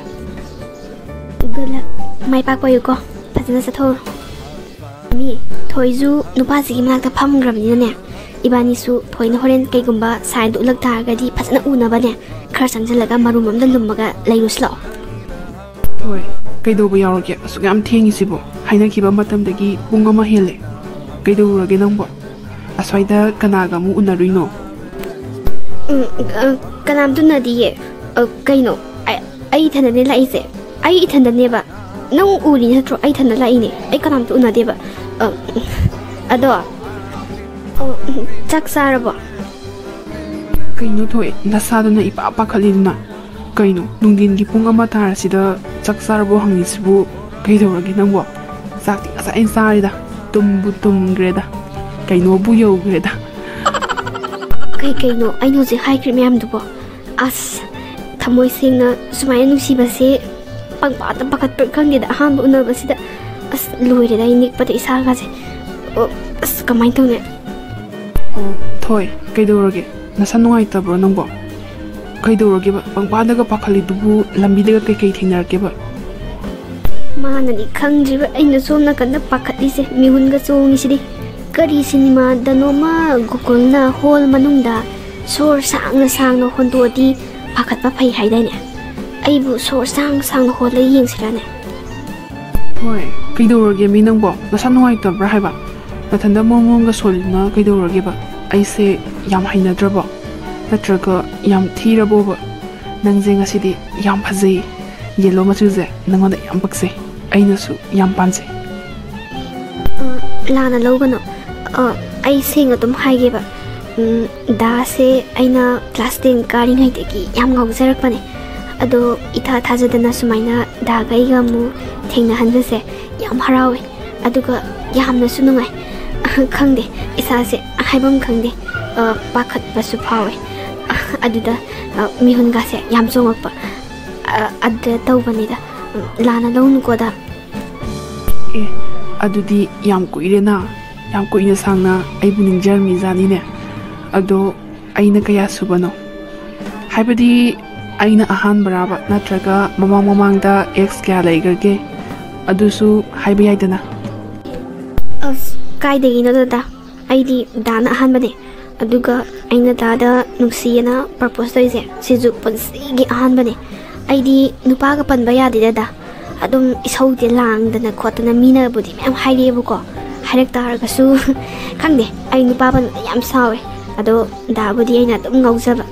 Good luck, ꯃꯥꯏ ꯄꯥꯛꯄ ꯑꯣꯏꯌꯨꯀꯣ꯫ ꯐꯖꯅ ꯆꯠꯊꯣꯛꯎꯔꯣ꯫ ꯃꯤ, ꯊꯣꯏꯁꯨ ꯅꯨꯄꯥꯁꯤꯒꯤ ꯃꯅꯥꯛꯇ ꯐꯝꯈ꯭ꯔꯕꯅꯤꯅꯅꯦ, ꯏꯕꯥꯅꯤꯁꯨ ꯊꯣꯏꯅ ꯍꯣꯔꯦꯟ ꯀꯩꯒꯨꯝꯕ ꯁꯥꯏꯟꯗꯣ ꯎꯠꯂꯛ ꯇꯥꯔꯒꯗꯤ ꯐꯖꯅ ꯎꯅꯕꯅꯦ, ꯈꯔ ꯆꯪꯁꯤꯜꯂꯒ ꯃꯔꯨꯝ ꯑꯝꯗ ꯂꯨꯝꯃꯒ ꯂꯩꯔꯨꯁꯤ ꯂꯥꯛꯑꯣ꯫ ꯊꯣꯏ, ꯀꯩꯗꯧꯕ ꯌꯥꯎꯔꯒꯦ? ꯑꯁꯨꯛ ꯌꯥꯝ ꯊꯦꯡꯉꯤꯁꯤꯕꯣ? ꯍꯥꯏꯅꯈꯤꯕ ꯃꯇꯝꯗꯒꯤ ꯄꯨꯡ ꯑꯃ ꯍꯦꯜꯂꯦ꯫ ꯀꯩꯗꯧꯔꯨꯔꯒꯦ ꯅꯪꯕꯣ? ꯑꯁ꯭ꯋꯥꯏꯗ ꯀꯅꯥꯒ ꯑꯃꯨꯛ ꯎꯅꯔꯨꯏꯅꯣ? ꯎꯝ, ꯑ, ꯀꯅꯥꯝꯇ ꯎꯅꯗꯤꯌꯦ꯫ ꯑ, ꯀꯩꯅꯣ? ꯑꯩ, ꯑꯩ ꯏꯊꯟꯗꯅꯦ ꯂꯥꯛꯏꯁꯦ꯫ ꯑꯩ ꯏꯊꯟꯗꯅꯦꯕ꯫ ꯅꯪ ꯎꯔꯤ ꯅꯠꯇ꯭ꯔꯣ? ꯑꯩ ꯏꯊꯟꯗ ꯂꯥꯛꯏꯅꯦ꯫ ꯑꯩ ꯀꯅꯥꯝꯇ ꯎꯅꯗꯦꯕ꯫ ꯑ, ꯑꯗꯣ, ꯑ, ꯆꯥꯛ ꯆꯥꯔꯕꯣ? ꯀꯩꯅꯣ ꯊꯣꯏ, ꯅꯁꯥꯗꯨꯅ ꯏꯄꯥ ꯄꯥꯈꯠꯂꯤꯗꯨꯅ? ꯀꯩꯅꯣ, ꯅꯨꯡꯊꯤꯟꯒꯤ ꯄꯨꯡ ꯑꯃ ꯇꯥꯔꯁꯤꯗ ꯆꯥꯛ ꯆꯥꯔꯕꯣ ꯍꯪꯉꯤꯁꯤꯕꯨ ꯀꯩꯗꯧꯔꯒꯦ ꯅꯪꯕꯣ? ꯆꯥꯛꯇꯤ ꯉꯁꯥꯏꯅ ꯆꯥꯔꯦꯗ, ꯇꯨꯝꯕꯨ ꯇꯨꯝꯈ꯭ꯔꯦꯗ, ꯀꯩꯅꯣꯕꯨ ꯌꯧꯈ꯭ꯔꯦꯗ꯫ ꯀꯩ ꯀꯩꯅꯣ ꯑꯩꯅ ꯍꯧꯖꯤꯛ ꯍꯥꯏꯈ꯭ꯔꯤ ꯃꯌꯥꯝꯗꯨꯕꯣ? ꯑꯁ, ꯊꯃꯣꯏ ꯁꯦꯡꯅ ꯁꯨꯃꯥꯏꯅ ꯅꯨꯡꯁꯤꯕꯁꯦ ꯄꯪꯄꯥꯗ ꯄꯥꯈꯠꯄ꯭ꯔꯥ ꯈꯪꯗꯦꯗ, ꯑꯍꯥꯟꯕ ꯎꯅꯕꯁꯤꯗ꯫ ꯑꯁ, ꯂꯣꯏꯔꯦꯗ, ꯑꯩ ꯅꯤꯛꯄꯗ ꯏꯁꯥꯒꯁꯦ꯫ ꯑꯣ, ꯑꯁ, ꯀꯃꯥꯏꯅ ꯇꯧꯅꯤ? ꯑꯣ, ꯊꯣꯏ, ꯀꯩꯗꯧꯔꯒꯦ? ꯅꯁꯥ ꯅꯨꯡꯉꯥꯏꯇꯕ꯭ꯔꯣ ꯅꯪꯕꯣ? ꯀꯩꯗꯧꯔꯒꯦꯕ? ꯄꯪꯄꯥꯗꯒ ꯄꯥꯈꯠꯂꯤꯗꯨꯕꯨ ꯂꯝꯕꯤꯗꯒ ꯀꯩꯀꯩ ꯊꯦꯡꯅꯔꯛꯀꯦꯕ? ꯃꯥꯅꯗꯤ ꯈꯪꯗ꯭ꯔꯤꯕ ꯑꯩꯅ ꯁꯣꯝ ꯅꯥꯀꯟꯗ ꯄꯥꯈꯠꯂꯤꯁꯦ, ꯃꯤꯍꯨꯟꯒ ꯆꯣꯡꯉꯤꯁꯤꯗꯤ꯫ ꯀꯔꯤ ꯁꯤꯅꯤꯃꯥꯗꯅꯣꯃ ꯒꯣꯀꯨꯜꯅ ꯍꯣꯜ ꯃꯅꯨꯡꯗ ꯁꯣꯔ ꯁꯥꯡꯅ ꯁꯥꯡꯅ ꯍꯣꯟꯗꯣꯛꯑꯗꯤ ꯄꯥꯈꯠꯄ ꯐꯩ ꯍꯥꯏꯗꯥꯏꯅꯦ? ꯑꯩꯕꯨ ꯁꯣꯔ ꯁꯥꯡ ꯁꯥꯡꯅ ꯍꯣꯜꯂ ꯌꯦꯡꯁꯤꯔꯥꯅꯦ? ꯍꯣꯏ, ꯀꯩꯗꯧꯔꯒꯦ ꯃꯤ ꯅꯪꯕꯣ? ꯅꯁꯥ ꯅꯨꯡꯉꯥꯏꯇꯕ꯭ꯔꯥ ꯍꯥꯏꯕ? ꯅꯊꯟꯗ ꯃꯣꯡ ꯃꯣꯡꯒ ꯁꯣꯜꯂꯤꯗꯨꯅ ꯀꯩꯗꯧꯔꯒꯦꯕ? ꯑꯩꯁꯦ ꯌꯥꯝ ꯍꯩꯅꯗ꯭ꯔꯕꯣ? ꯅꯠꯇ꯭ꯔꯒ ꯌꯥꯝ ꯊꯤꯔꯕꯣꯕ? ꯅꯪꯁꯦ ꯉꯁꯤꯗꯤ ꯌꯥꯝ ꯐꯖꯩ꯫ ꯌꯦꯜꯂꯣ ꯃꯆꯨꯁꯦ ꯅꯪꯉꯣꯟꯗ ꯌꯥꯝ ꯄꯛꯆꯩ꯫ ꯑꯩꯅꯁꯨ ꯌꯥꯝ ꯄꯥꯝꯖꯩ꯫ ꯑ, ꯂꯥꯟꯅ ꯂꯧꯒꯅꯨ꯫ ꯑ, ꯑꯩ ꯁꯦꯡꯅ ꯑꯗꯨꯝ ꯍꯥꯏꯒꯦꯕ꯫ ꯎꯝ, ꯗꯥꯁꯦ ꯑꯩꯅ class ten ꯀꯥꯔꯤꯉꯩꯗꯒꯤ ꯌꯥꯝ ꯉꯥꯎꯖꯔꯛꯄꯅꯦ꯫ ꯑꯗꯣ ꯏꯊꯥ ꯊꯥꯖꯗꯅ ꯁꯨꯃꯥꯏꯅ ꯗꯥꯒ ꯑꯩꯒ ꯑꯃꯨꯛ ꯊꯦꯡꯅꯍꯟꯕꯁꯦ ꯌꯥꯝ ꯍꯔꯥꯎꯋꯦ꯫ ꯑꯗꯨꯒ ꯌꯥꯝꯅꯁꯨ ꯅꯨꯡꯉꯥꯏ꯫ ꯈꯪꯗꯦ, ꯏꯁꯥꯁꯦ ꯍꯥꯏꯐꯝ ꯈꯪꯗꯦ꯫ ꯑ, ꯄꯥꯈꯠꯄꯁꯨ ꯐꯥꯎꯋꯦ꯫ ꯑꯗꯨꯗ, ꯑ, ꯃꯤꯍꯨꯟꯒꯥꯁꯦ ꯌꯥꯝ ꯆꯣꯡꯉꯛꯄ꯫ ꯑ, ꯑꯗꯨꯗ ꯇꯧꯕꯅꯤꯗ꯫ ꯂꯥꯟꯅ ꯂꯧꯅꯨꯀꯣ, ꯗꯥ꯫ ꯑꯦ, ꯑꯗꯨꯗꯤ ꯌꯥꯝ ꯀꯨꯏꯔꯦꯅ, ꯌꯥꯝ ꯀꯨꯏꯅ ꯁꯥꯡꯅ ꯑꯩꯕꯨ ꯅꯤꯡꯖꯔꯝꯃꯤꯖꯥꯠꯅꯤꯅꯦ꯫ ꯑꯗꯣ ꯑꯩꯅ ꯀꯌꯥ ꯁꯨꯕꯅꯣ? ꯍꯥꯏꯕꯗꯤ ꯑꯩꯅ ꯑꯍꯥꯟꯕꯔꯥꯕ, ꯅꯠꯇ꯭ꯔꯒ ꯃꯃꯥꯡ ꯃꯃꯥꯡꯗ ex ꯀꯌꯥ ꯂꯩꯈ꯭ꯔꯒꯦ? ꯑꯗꯨꯁꯨ ꯍꯥꯏꯕ ꯌꯥꯏꯗꯅ꯫ ꯑꯁ, ꯀꯥꯏꯗꯒꯤꯅꯣ ꯗꯗꯥ? ꯑꯩꯗꯤ ꯗꯥꯅ ꯑꯍꯥꯟꯕꯅꯦ꯫ ꯑꯗꯨꯒ ꯑꯩꯅ ꯗꯥꯗ ꯅꯨꯡꯁꯤꯌꯦꯅ ꯄ꯭ꯔꯄꯣꯁ ꯇꯧꯔꯤꯁꯦ ꯁꯤꯁꯨ ꯄꯨꯟꯁꯤꯒꯤ ꯑꯍꯥꯟꯕꯅꯦ꯫ ꯑꯩꯗꯤ ꯅꯨꯄꯥꯒ ꯄꯟꯕ ꯌꯥꯗꯦ ꯗꯗꯥ꯫ ꯑꯗꯨꯝ ꯏꯁꯧꯁꯦ ꯂꯥꯡꯗꯅ ꯈꯣꯠꯇꯅ ꯃꯤꯅꯕꯨꯗꯤ ꯃꯌꯥꯝ ꯍꯥꯏꯔꯛꯑꯦꯕꯀꯣ꯫ ꯍꯥꯏꯔꯛ ꯇꯥꯔꯒꯁꯨ ꯈꯪꯗꯦ, ꯑꯩ ꯅꯨꯄꯥ ꯄꯟꯕꯗ ꯌꯥꯝ ꯁꯥꯎꯋꯦ꯫ ꯑꯗꯣ ꯗꯥꯕꯨꯗꯤ ꯑꯩꯅ ꯑꯗꯨꯝ ꯉꯥꯎꯖꯕ꯫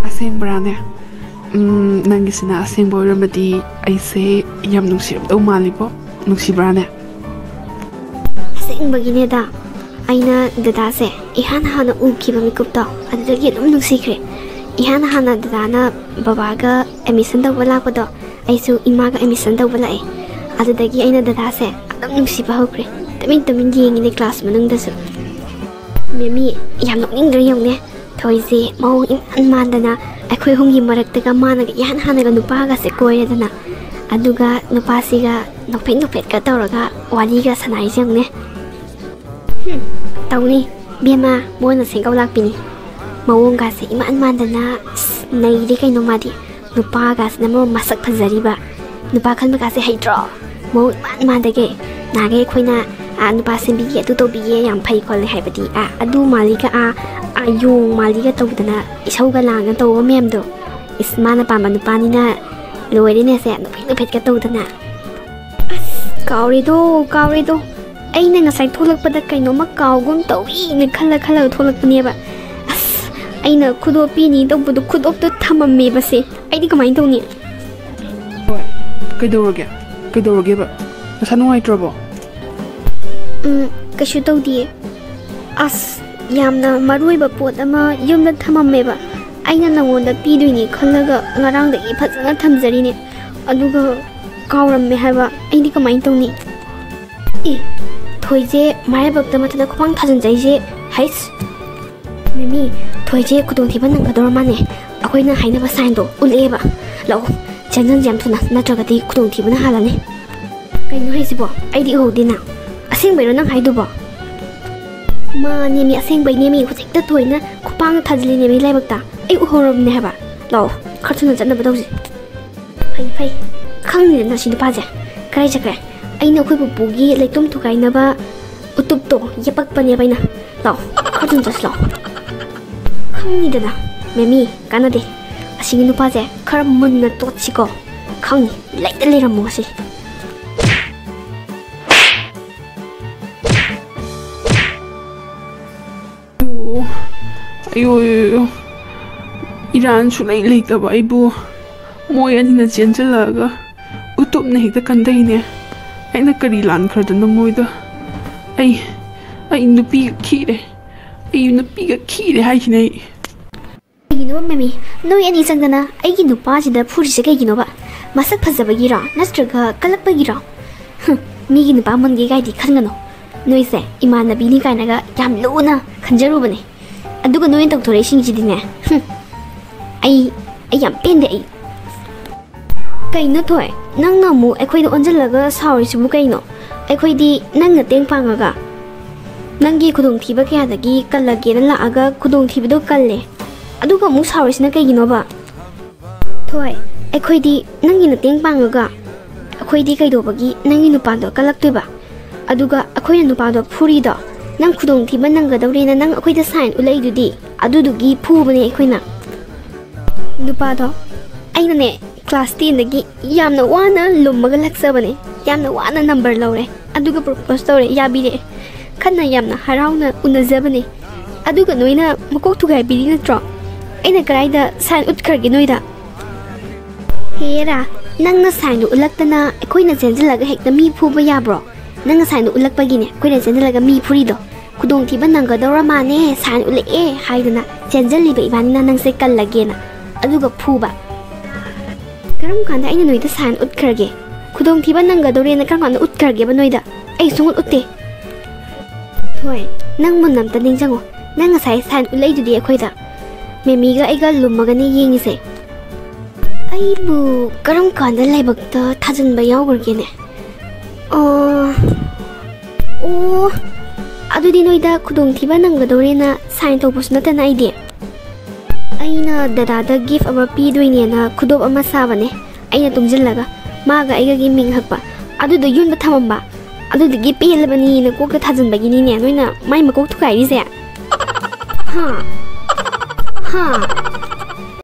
ꯑꯁꯦꯡꯕ꯭ꯔꯥꯅꯦ? ꯎꯝ, ꯅꯪꯒꯤꯁꯤꯅ ꯑꯁꯦꯡꯕ ꯑꯣꯏꯔꯝꯃꯗꯤ ꯑꯩꯁꯦ ꯌꯥꯝ ꯅꯨꯡꯁꯤꯔꯝꯗꯧ ꯃꯥꯜꯂꯤꯕꯣ꯫ ꯅꯨꯡꯁꯤꯕ꯭ꯔꯥꯅꯦ? ꯑꯁꯦꯡꯕꯒꯤꯅꯦꯗ꯫ ꯑꯩꯅ ꯗꯗꯥꯁꯦ ꯏꯍꯥꯟ ꯍꯥꯟꯅ ꯎꯈꯤꯕ ꯃꯤꯀꯨꯞꯇꯣ ꯑꯗꯨꯗꯒꯤ ꯑꯗꯨꯝ ꯅꯨꯡꯁꯤꯈ꯭ꯔꯦ꯫ ꯏꯍꯥꯟ ꯍꯥꯟꯅ ꯗꯗꯥꯅ ꯕꯕꯥꯒ ꯑꯦꯗꯃꯤꯁꯟ ꯇꯧꯕ ꯂꯥꯛꯄꯗꯣ ꯑꯩꯁꯨ ꯏꯃꯥꯒ ꯑꯦꯗꯃꯤꯁꯟ ꯇꯧꯕ ꯂꯥꯛꯑꯦ꯫ ꯑꯗꯨꯗꯒꯤ ꯑꯩꯅ ꯗꯗꯥꯁꯦ ꯑꯗꯨꯝ ꯅꯨꯡꯁꯤꯕ ꯍꯧꯈ꯭ꯔꯦ꯫ ꯇꯨꯃꯤꯟ ꯇꯨꯃꯤꯟ ꯌꯦꯡꯉꯤꯅꯦ ꯀ꯭ꯂꯥꯁ ꯃꯅꯨꯡꯗꯁꯨ꯫ ꯃꯦꯃꯤ, ꯌꯥꯝ ꯅꯣꯛꯅꯤꯡꯗ꯭ꯔꯥ ꯌꯦꯡꯉꯨꯅꯦ꯫ ꯊꯣꯏꯁꯦ ꯃꯑꯣꯡ ꯏꯃꯥꯟ ꯃꯥꯟꯗꯅ ꯑꯩꯈꯣꯏ ꯑꯍꯨꯝꯒꯤ ꯃꯔꯛꯇꯒ ꯃꯥꯅꯒ ꯏꯍꯥꯟ ꯍꯥꯟꯅꯒ ꯅꯨꯄꯥꯒꯁꯦ ꯀꯣꯏꯔꯦꯗꯅ꯫ ꯑꯗꯨꯒ ꯅꯨꯄꯥꯁꯤꯒ ꯅꯣꯛꯐꯦꯠ ꯅꯣꯛꯐꯦꯠꯀ ꯇꯧꯔꯒ ꯋꯥꯔꯤꯒ ꯁꯥꯟꯅꯔꯤꯁꯦ ꯌꯦꯡꯉꯨꯅꯦ꯫ ꯍꯨꯝ, ꯇꯧꯅꯤ ꯕꯦꯝꯃ, ꯃꯣꯏꯅ ꯁꯦꯡꯒꯧ ꯂꯥꯛꯄꯤꯅꯤ꯫ ꯃꯑꯣꯡꯒꯁꯦ ꯏꯃꯥꯟ ꯃꯥꯟꯗꯅ, ꯑꯁ, ꯅꯩꯔꯦ ꯀꯩꯅꯣ ꯃꯥꯗꯤ꯫ ꯅꯨꯄꯥꯒꯁꯤꯅ ꯃꯔꯣꯟ ꯃꯁꯛ ꯐꯖꯔꯤꯕ꯫ ꯅꯨꯄꯥ ꯈꯟꯕꯒꯁꯦ ꯍꯩꯇ꯭ꯔꯣ? ꯃꯑꯣꯡ ꯏꯃꯥꯟ ꯃꯥꯟꯗꯒꯦ꯫ ꯅꯍꯥꯟꯈꯩ ꯑꯩꯈꯣꯏꯅ, ꯑꯥ, ꯅꯨꯄꯥ ꯁꯦꯝꯕꯤꯒꯦ, ꯑꯗꯨ ꯇꯧꯕꯤꯒꯦ ꯌꯥꯝ ꯐꯩ ꯈꯣꯠꯂꯦ ꯍꯥꯏꯕꯗꯤ, ꯑꯥ, ꯑꯗꯨ ꯃꯥꯜꯂꯤꯒ, ꯑꯥ, ꯑꯥ, ꯌꯣꯡ ꯃꯥꯜꯂꯤꯒ ꯇꯧꯗꯅ ꯏꯁꯧꯒ ꯂꯥꯡꯗꯅ ꯇꯧꯕ ꯃꯌꯥꯝꯗꯣ꯫ ꯏꯁ, ꯃꯥꯅ ꯄꯥꯝꯕ ꯅꯨꯄꯥꯅꯤꯅ ꯂꯣꯏꯔꯦꯅꯦꯁꯦ, ꯅꯣꯛꯐꯦꯠ ꯅꯣꯛꯐꯦꯠꯀ ꯇꯧꯗꯅ꯫ ꯑꯁ, ꯀꯥꯎꯔꯦꯗꯣ, ꯀꯥꯎꯔꯦꯗꯣ꯫ ꯑꯩꯅ ꯉꯁꯥꯏ ꯊꯣꯛꯂꯛꯄꯗ ꯀꯩꯅꯣꯝꯃ ꯀꯥꯎꯒꯨꯝ ꯇꯧꯏꯅ ꯈꯜꯂ ꯈꯜꯂꯒ ꯊꯣꯛꯂꯛꯄꯅꯦꯕ꯫ ꯑꯁ, ꯑꯩꯅ ꯈꯨꯗꯣꯞ ꯄꯤꯅꯤ ꯇꯧꯕꯗꯣ ꯈꯨꯗꯣꯞꯇꯣ ꯊꯝꯃꯝꯃꯦꯕꯁꯦ꯫ ꯑꯩꯗꯤ ꯀꯃꯥꯏꯅ ꯇꯧꯅꯤ? ꯍꯣꯏ, ꯀꯩꯗꯧꯔꯒꯦ? ꯀꯩꯗꯧꯔꯒꯦꯕ? ꯅꯁꯥ ꯅꯨꯡꯉꯥꯏꯇ꯭ꯔꯕꯣ? ꯎꯝ, ꯀꯩꯁꯨ ꯇꯧꯗꯤꯌꯦ꯫ ꯑꯁ, ꯌꯥꯝꯅ ꯃꯔꯨ ꯑꯣꯏꯕ ꯄꯣꯠ ꯑꯃ ꯌꯨꯝꯗ ꯊꯝꯃꯝꯃꯦꯕ꯫ ꯑꯩꯅ ꯅꯉꯣꯟꯗ ꯄꯤꯗꯣꯏꯅꯦ ꯈꯜꯂꯒ ꯉꯔꯥꯡꯗꯒꯤ ꯐꯖꯅ ꯊꯝꯖꯔꯤꯅꯦ꯫ ꯑꯗꯨꯒ ꯀꯥꯎꯔꯝꯃꯦ ꯍꯥꯏꯕ꯫ ꯑꯩꯗꯤ ꯀꯃꯥꯏꯅ ꯇꯧꯅꯤ? ꯑꯦ, ꯊꯣꯏꯁꯦ ꯃꯔꯥꯏꯕꯛꯇ ꯃꯊꯟꯇ ꯈꯨꯄꯥꯡ ꯊꯥꯖꯤꯟꯖꯩꯁꯦ꯫ ꯍꯩꯁ! ꯃꯦꯃꯤ, ꯊꯣꯏꯁꯦ ꯈꯨꯗꯣꯡꯊꯤꯕ ꯅꯪꯒꯗꯧꯔ ꯃꯥꯅꯦ꯫ ꯑꯩꯈꯣꯏꯅ ꯍꯥꯏꯅꯕ ꯁꯥꯏꯟꯗꯣ ꯎꯠꯂꯛꯑꯦꯕ꯫ ꯂꯥꯛꯑꯣ, ꯆꯦꯟꯖꯟꯁꯦ ꯌꯥꯝ ꯊꯨꯅ, ꯅꯠꯇ꯭ꯔꯒꯗꯤ ꯈꯨꯗꯣꯡꯊꯤꯕꯅ ꯍꯥꯜꯂꯅꯤ꯫ ꯀꯩꯅꯣ ꯍꯥꯏꯁꯤꯕꯣ? ꯑꯩꯗꯤ ꯎꯍꯧꯗꯦꯅ꯫ ꯑꯁꯦꯡꯕꯩꯔꯣ ꯅꯪ ꯍꯥꯏꯗꯨꯕꯣ? ꯃꯥꯅꯦꯃꯤ, ꯑꯁꯦꯡꯕꯩꯅꯦꯃꯤ꯫ ꯍꯧꯖꯤꯛꯇ ꯊꯣꯏꯅ ꯈꯨꯄꯥꯡ ꯊꯥꯖꯤꯜꯂꯤꯅꯦꯃꯤ ꯂꯥꯏꯕꯛꯇ꯫ ꯑꯩ ꯎꯍꯧꯔꯕꯅꯦ ꯍꯥꯏꯕ꯫ ꯂꯥꯛꯑꯣ, ꯈꯔ ꯊꯨꯅ ꯆꯠꯅꯕ ꯇꯧꯁꯤ꯫ ꯐꯩ, ꯐꯩ꯫ ꯈꯪꯅꯤꯗꯅ ꯁꯤ ꯅꯨꯄꯥꯁꯦ꯫ ꯀꯗꯥꯏ ꯆꯠꯈ꯭ꯔꯦ? ꯑꯩꯅ ꯑꯩꯈꯣꯏ ꯄꯨꯄꯨꯒꯤ ꯂꯩꯇꯨꯝ ꯊꯨꯒꯥꯏꯅꯕ ꯎꯇꯨꯞꯇꯣ ꯌꯦꯞꯄꯛꯄꯅꯦꯕ ꯑꯩꯅ꯫ ꯂꯥꯛꯑꯣ, ꯈꯔ ꯊꯨꯅ ꯆꯠꯁꯤ ꯂꯥꯛꯑꯣ꯫ ꯈꯪꯅꯤꯗꯅ, ꯃꯦꯃꯤ, ꯀꯥꯟꯅꯗꯦ꯫ ꯑꯁꯤꯒꯤ ꯅꯨꯄꯥꯁꯦ ꯈꯔ ꯃꯨꯟꯅ ꯇꯣꯠꯁꯤꯀꯣ꯫ ꯈꯪꯅꯤ, ꯂꯩꯗ ꯂꯩꯔꯝꯃꯣ ꯉꯁꯤ꯫ ꯑꯣ, ꯑꯌꯣ, ꯑꯌꯣ, ꯑꯌꯣ꯫ ꯏꯔꯥꯟ ꯁꯨꯡꯂꯩ ꯂꯩꯇꯕ ꯑꯩꯕꯨ ꯃꯣꯏ ꯑꯅꯤꯅ ꯆꯦꯟꯁꯤꯜꯂꯛꯑꯒ ꯎꯇꯨꯞꯅ ꯍꯦꯛꯇ ꯀꯟꯗꯩꯅꯦ꯫ ꯑꯩꯅ ꯀꯔꯤ ꯂꯥꯟꯈ꯭ꯔꯗꯅꯣ ꯃꯣꯏꯗ? ꯑꯩ, ꯑꯩ ꯅꯨꯄꯤꯒ ꯈꯤꯔꯦ꯫ ꯑꯩ ꯅꯨꯄꯤꯒ ꯈꯤꯔꯦ ꯍꯥꯏꯁꯤꯅꯦ ꯑꯩ꯫ ꯀꯩꯒꯤꯅꯣ ꯃꯦꯃꯤ? ꯅꯣꯏ ꯑꯅꯤ ꯆꯪꯗꯅ ꯑꯩꯒꯤ ꯅꯨꯄꯥꯁꯤꯗ ꯐꯨꯔꯤꯁꯦ ꯀꯩꯒꯤꯅꯣꯕ? ꯃꯁꯛ ꯐꯖꯕꯒꯤꯔꯣ? ꯅꯠꯇ꯭ꯔꯒ ꯀꯜꯂꯛꯄꯒꯤꯔꯣ? ꯍꯨꯝ, ꯃꯤꯒꯤ ꯅꯨꯄꯥ ꯃꯨꯟꯒꯦ ꯀꯥꯏꯗꯤ ꯈꯟꯒꯅꯨ꯫ ꯅꯣꯏꯁꯦ ꯏꯃꯥꯟꯅꯕꯤꯅꯤ ꯀꯥꯏꯅꯒ ꯌꯥꯝ ꯂꯨꯅ ꯈꯟꯖꯔꯨꯕꯅꯦ꯫ ꯑꯗꯨꯒ ꯅꯣꯏꯅ ꯇꯧꯊꯣꯔꯛꯏꯁꯤꯡꯁꯤꯗꯤꯅꯦ, ꯍꯨꯝ, ꯑꯩ, ꯑꯩ ꯌꯥꯝ ꯄꯦꯟꯗꯦ ꯑꯩ꯫ ꯀꯩꯅꯣ ꯊꯣꯏ, ꯅꯪꯅ ꯑꯃꯨꯛ ꯑꯩꯈꯣꯏꯗ ꯑꯣꯟꯁꯤꯜꯂꯒ ꯁꯥꯎꯔꯤꯁꯤꯕꯨ ꯀꯩꯅꯣ? ꯑꯩꯈꯣꯏꯗꯤ ꯅꯪ ꯅꯇꯦꯡ ꯄꯥꯡꯉꯒ, ꯅꯪꯒꯤ ꯈꯨꯗꯣꯡꯊꯤꯕ ꯀꯌꯥꯗꯒꯤ ꯀꯜꯂꯒꯦꯅ ꯂꯥꯛꯑꯒ ꯈꯨꯗꯣꯡꯊꯤꯕꯗꯣ ꯀꯜꯂꯦ, ꯑꯗꯨꯒ ꯑꯃꯨꯛ ꯁꯥꯎꯔꯤꯁꯤꯅ ꯀꯩꯒꯤꯅꯣꯕ? ꯊꯣꯏ, ꯑꯩꯈꯣꯏꯗꯤ ꯅꯪꯒꯤ ꯃꯇꯦꯡ ꯄꯥꯡꯉꯒ ꯑꯩꯈꯣꯏꯗꯤ ꯀꯩꯗꯧꯕꯒꯤ ꯅꯪꯒꯤ ꯅꯨꯄꯥꯗꯣ ꯀꯜꯂꯛꯇꯣꯏꯕ? ꯑꯗꯨꯒ ꯑꯩꯈꯣꯏꯅ ꯅꯨꯄꯥꯗꯣ ꯐꯨꯔꯤꯗꯣ, ꯅꯪ ꯈꯨꯗꯣꯡꯊꯤꯕ ꯅꯪꯒꯗꯧꯔꯦꯅ ꯅꯪ ꯑꯩꯈꯣꯏꯗ ꯁꯥꯏꯟ ꯎꯠꯂꯛꯏꯗꯨꯗꯤ, ꯑꯗꯨꯗꯨꯒꯤ ꯐꯨꯕꯅꯦ ꯑꯩꯈꯣꯏꯅ꯫ ꯅꯨꯄꯥꯗꯣ ꯑꯩꯅꯅꯦ, ꯀ꯭ꯂꯥꯁ ꯇꯦꯟꯗꯒꯤ ꯌꯥꯝꯅ ꯋꯥꯅ ꯂꯨꯝꯃꯒ ꯂꯥꯛꯆꯕꯅꯦ, ꯌꯥꯝꯅ ꯋꯥꯅ ꯅꯝꯕꯔ ꯂꯧꯔꯦ, ꯑꯗꯨꯒ ꯄ꯭ꯔꯣꯄꯣꯁ ꯇꯧꯔꯦ, ꯌꯥꯕꯤꯔꯛꯑꯦ꯫ ꯈꯟꯅ ꯌꯥꯝꯅ ꯍꯔꯥꯎꯅ ꯎꯅꯖꯕꯅꯦ꯫ ꯑꯗꯨꯒ ꯅꯣꯏꯅ ꯃꯀꯣꯛ ꯊꯨꯒꯥꯏꯕꯤꯔꯤ ꯅꯠꯇ꯭ꯔꯣ? ꯑꯩꯅ ꯀꯗꯥꯏꯗ ꯁꯥꯏꯟ ꯎꯠꯈ꯭ꯔꯒꯦ ꯅꯣꯏꯗ? ꯍꯦꯔꯥ, ꯅꯪꯅ ꯁꯥꯏꯟꯗꯨ ꯎꯠꯂꯛꯇꯅ ꯑꯩꯈꯣꯏꯅ ꯆꯦꯟꯁꯤꯜꯂꯒ ꯍꯦꯛꯇ ꯃꯤ ꯐꯨꯕ ꯌꯥꯕ꯭ꯔꯣ? ꯅꯪꯅ ꯁꯥꯏꯟꯗꯨ ꯎꯠꯂꯛꯄꯒꯤꯅꯦ ꯑꯩꯈꯣꯏꯅ ꯆꯦꯟꯁꯤꯜꯂꯒ ꯃꯤ ꯐꯨꯔꯤꯗꯣ꯫ ꯈꯨꯗꯣꯡꯊꯤꯕ ꯅꯪꯒꯗꯧꯔ ꯃꯥꯅꯦ, ꯁꯥꯏꯟ ꯎꯠꯂꯛꯑꯦ ꯍꯥꯏꯗꯅ ꯆꯦꯟꯁꯤꯜꯂꯤꯕ ꯏꯕꯥꯅꯤꯅ ꯅꯪꯁꯦ ꯀꯜꯂꯒꯦꯅ, ꯑꯗꯨꯒ ꯐꯨꯕ꯫ ꯀꯔꯝ ꯀꯥꯟꯗ ꯑꯩꯅ ꯅꯣꯏꯗ ꯁꯥꯏꯟ ꯎꯠꯈ꯭ꯔꯒꯦ? ꯈꯨꯗꯣꯡꯊꯤꯕ ꯅꯪꯒꯗꯧꯔꯦꯅ ꯀꯔꯝ ꯀꯥꯟꯗ ꯎꯠꯈ꯭ꯔꯒꯦꯕ ꯅꯣꯏꯗ? ꯑꯩ ꯁꯨꯡꯎꯠ ꯎꯠꯇꯦ꯫ ꯊꯣꯏ, ꯅꯪ ꯃꯨꯟꯅ ꯑꯝꯇ ꯅꯤꯡꯁꯤꯡꯉꯣ꯫ ꯅꯪ ꯉꯁꯥꯏ ꯁꯥꯏꯟ ꯎꯠꯂꯛꯏꯗꯨꯗꯤ ꯑꯩꯈꯣꯏꯗ꯫ ꯃꯦꯃꯤꯒ ꯑꯩꯒ ꯂꯨꯝꯃꯒꯅꯦ ꯌꯦꯡꯉꯤꯁꯦ꯫ ꯑꯩꯕꯨ ꯀꯔꯝ ꯀꯥꯟꯗ ꯂꯥꯏꯕꯛꯇ ꯊꯥꯖꯤꯟꯕ ꯌꯥꯎꯈ꯭ꯔꯒꯦꯅꯦ? ꯑꯣ, ꯑꯣ, ꯑꯗꯨꯗꯤ ꯅꯣꯏꯗ ꯈꯨꯗꯣꯡꯊꯤꯕ ꯅꯪꯒꯗꯧꯔꯦꯅ ꯁꯥꯏꯟ ꯇꯧꯕꯁꯨ ꯅꯠꯇꯅ ꯑꯩꯗꯤ꯫ ꯑꯩꯅ ꯗꯗꯥꯗ ꯒꯤꯐ ꯑꯃ ꯄꯤꯗꯣꯏꯅꯦꯅ ꯈꯨꯗꯣꯞ ꯑꯃ ꯁꯥꯕꯅꯦ꯫ ꯑꯩꯅ ꯇꯨꯡꯁꯤꯜꯂꯒ ꯃꯥꯒ ꯑꯩꯒꯒꯤ ꯃꯤꯡ ꯍꯛꯄ꯫ ꯑꯗꯨꯗꯣ ꯌꯨꯝꯗ ꯊꯝꯃꯝꯕ꯫ ꯑꯗꯨꯗꯒꯤ ꯄꯦꯜꯂꯕꯅꯤꯅ ꯀꯣꯛꯇ ꯊꯥꯖꯤꯟꯕꯒꯤꯅꯤꯅꯦ ꯅꯣꯏꯅ ꯃꯥꯏ ꯃꯀꯣꯛ ꯊꯨꯒꯥꯏꯔꯤꯁꯦ꯫ ꯍꯥ? ꯍꯥ?